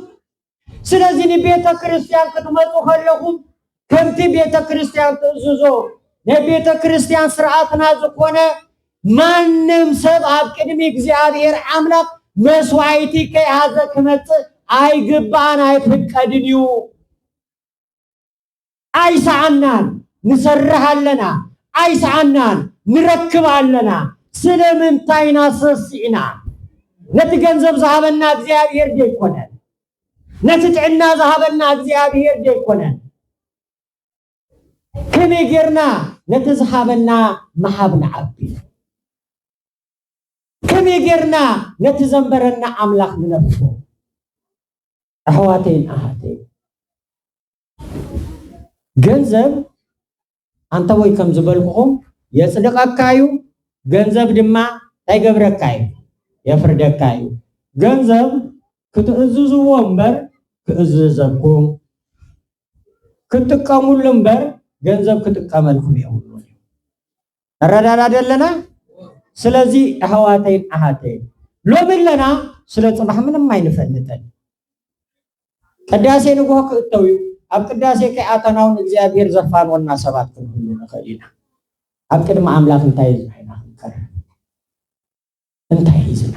ስለዚ ንቤተ ክርስቲያን ክትመጹ ከለኹም ከምቲ ቤተ ክርስቲያን ትእዝዞ፣ ናይ ቤተ ክርስቲያን ስርዓትና ዝኾነ ማንም ሰብ ኣብ ቅድሚ እግዚኣብሔር ኣምላኽ መስዋዕቲ ከይሃዘ ክመጽእ ኣይግባእን፣ ኣይፍቀድን እዩ። ኣይሰኣናን፣ ንሰርሕ ኣለና፣ ኣይሰኣናን፣ ንረክብ ኣለና። ስለምንታይ ኢና ሰሲእና? ነቲ ገንዘብ ዝሃበና እግዚኣብሔር ዶ ኣይኮነን? ነቲ ጥዕና ዝሃበና እግዚኣብሔር ዶ ኣይኮነን? ከመይ ጌርና ነቲ ዝሃበና ምሃብ ንዓቢ? ከመይ ጌርና ነቲ ዘንበረና ኣምላኽ ንነፍቆ? ኣሕዋተይን ኣሓተይን፣ ገንዘብ ኣንተ ወይ ከም ዝበልኩኹም የጽድቐካ እዩ። ገንዘብ ድማ እንታይ ገብረካ እዩ? የፍርደካ እዩ። ገንዘብ ክትእዝዝዎ እምበር ክእዝዘኩም፣ ክትጥቀሙሉ እምበር ገንዘብ ክጥቀመልኩም የብሉን እዩ። ንረዳዳ ደለና? ስለዚ ኣሕዋተይን ኣሓተይን፣ ሎሚ ኣለና፣ ስለ ጽባሕ ምንም ኣይንፈልጥን። ቅዳሴ ንግሆ ክእተው እዩ። ኣብ ቅዳሴ ከይኣተና እውን እግዚኣብሔር ዘፋንወና ሰባት ክንህሉ ንኽእል ኢና። ኣብ ቅድሚ ኣምላኽ እንታይ ሒዝና ኢና ክንቀርብ? እንታይ ሒዝና?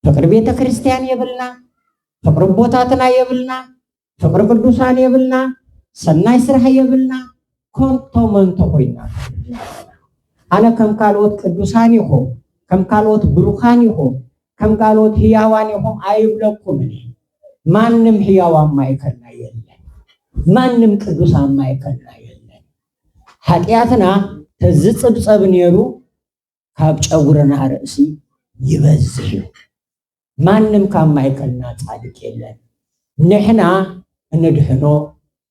ፍቕሪ ቤተ ክርስቲያን የብልና፣ ፍቕሪ ኣቦታትና የብልና፣ ፍቕሪ ቅዱሳን የብልና፣ ሰናይ ስራሕ የብልና፣ ኮንቶ መንቶ ኮይና። ኣነ ከም ካልኦት ቅዱሳን ኢኹም፣ ከም ካልኦት ብሩኻን ኢኹም፣ ከም ካልኦት ህያዋን ኢኹም ኣይብለኩምን እየ። ማንም ህያው ኣብ ማእከልና የለን። ማንም ቅዱስ ኣብ ማእከልና የለን። ሓጢኣትና ተዝጽብጸብ ነይሩ ካብ ጨጉርና ርእሲ ይበዝሕ እዩ። ማንም ካብ ማእከልና ጻድቅ የለን። ንሕና እንድሕኖ፣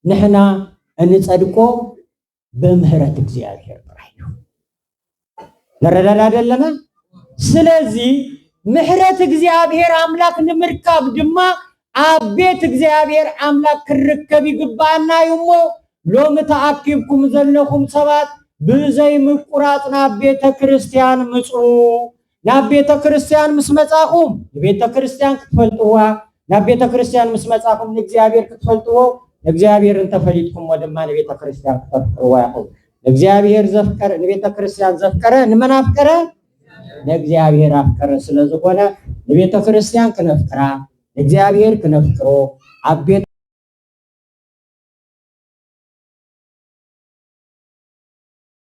ንሕና እንጸድቆ ብምህረት እግዚኣብሔር ጥራይ እዩ። ንረዳዳ ደለና? ስለዚ ምሕረት እግዚኣብሔር ኣምላኽ ንምርካብ ድማ ኣብ ቤት እግዚኣብሔር ኣምላኽ ክርከብ ይግብኣና እዩ እሞ፣ ሎሚ ተኣኪብኩም ዘለኹም ሰባት ብዘይ ምቁራጽ ናብ ቤተ ክርስቲያን ምጹ። ናብ ቤተ ክርስቲያን ምስ መጻኹም ንቤተ ክርስቲያን ክትፈልጥዋ፣ ናብ ቤተ ክርስቲያን ምስ መጻኹም ንእግዚኣብሔር ክትፈልጥዎ፣ ንእግዚኣብሔር እንተፈሊጥኩሞ ድማ ንቤተ ክርስቲያን ክተፍቅርዋ ኢኹም። ንእግዚኣብሔር ዘፍቀረ፣ ንቤተ ክርስቲያን ዘፍቀረ ንመን ኣፍቀረ? ንእግዚኣብሔር ኣፍቀረ። ስለ ዝኾነ ንቤተ ክርስቲያን ክነፍቅራ፣ ንእግዚኣብሔር ክነፍቅሮ፣ ኣብ ቤት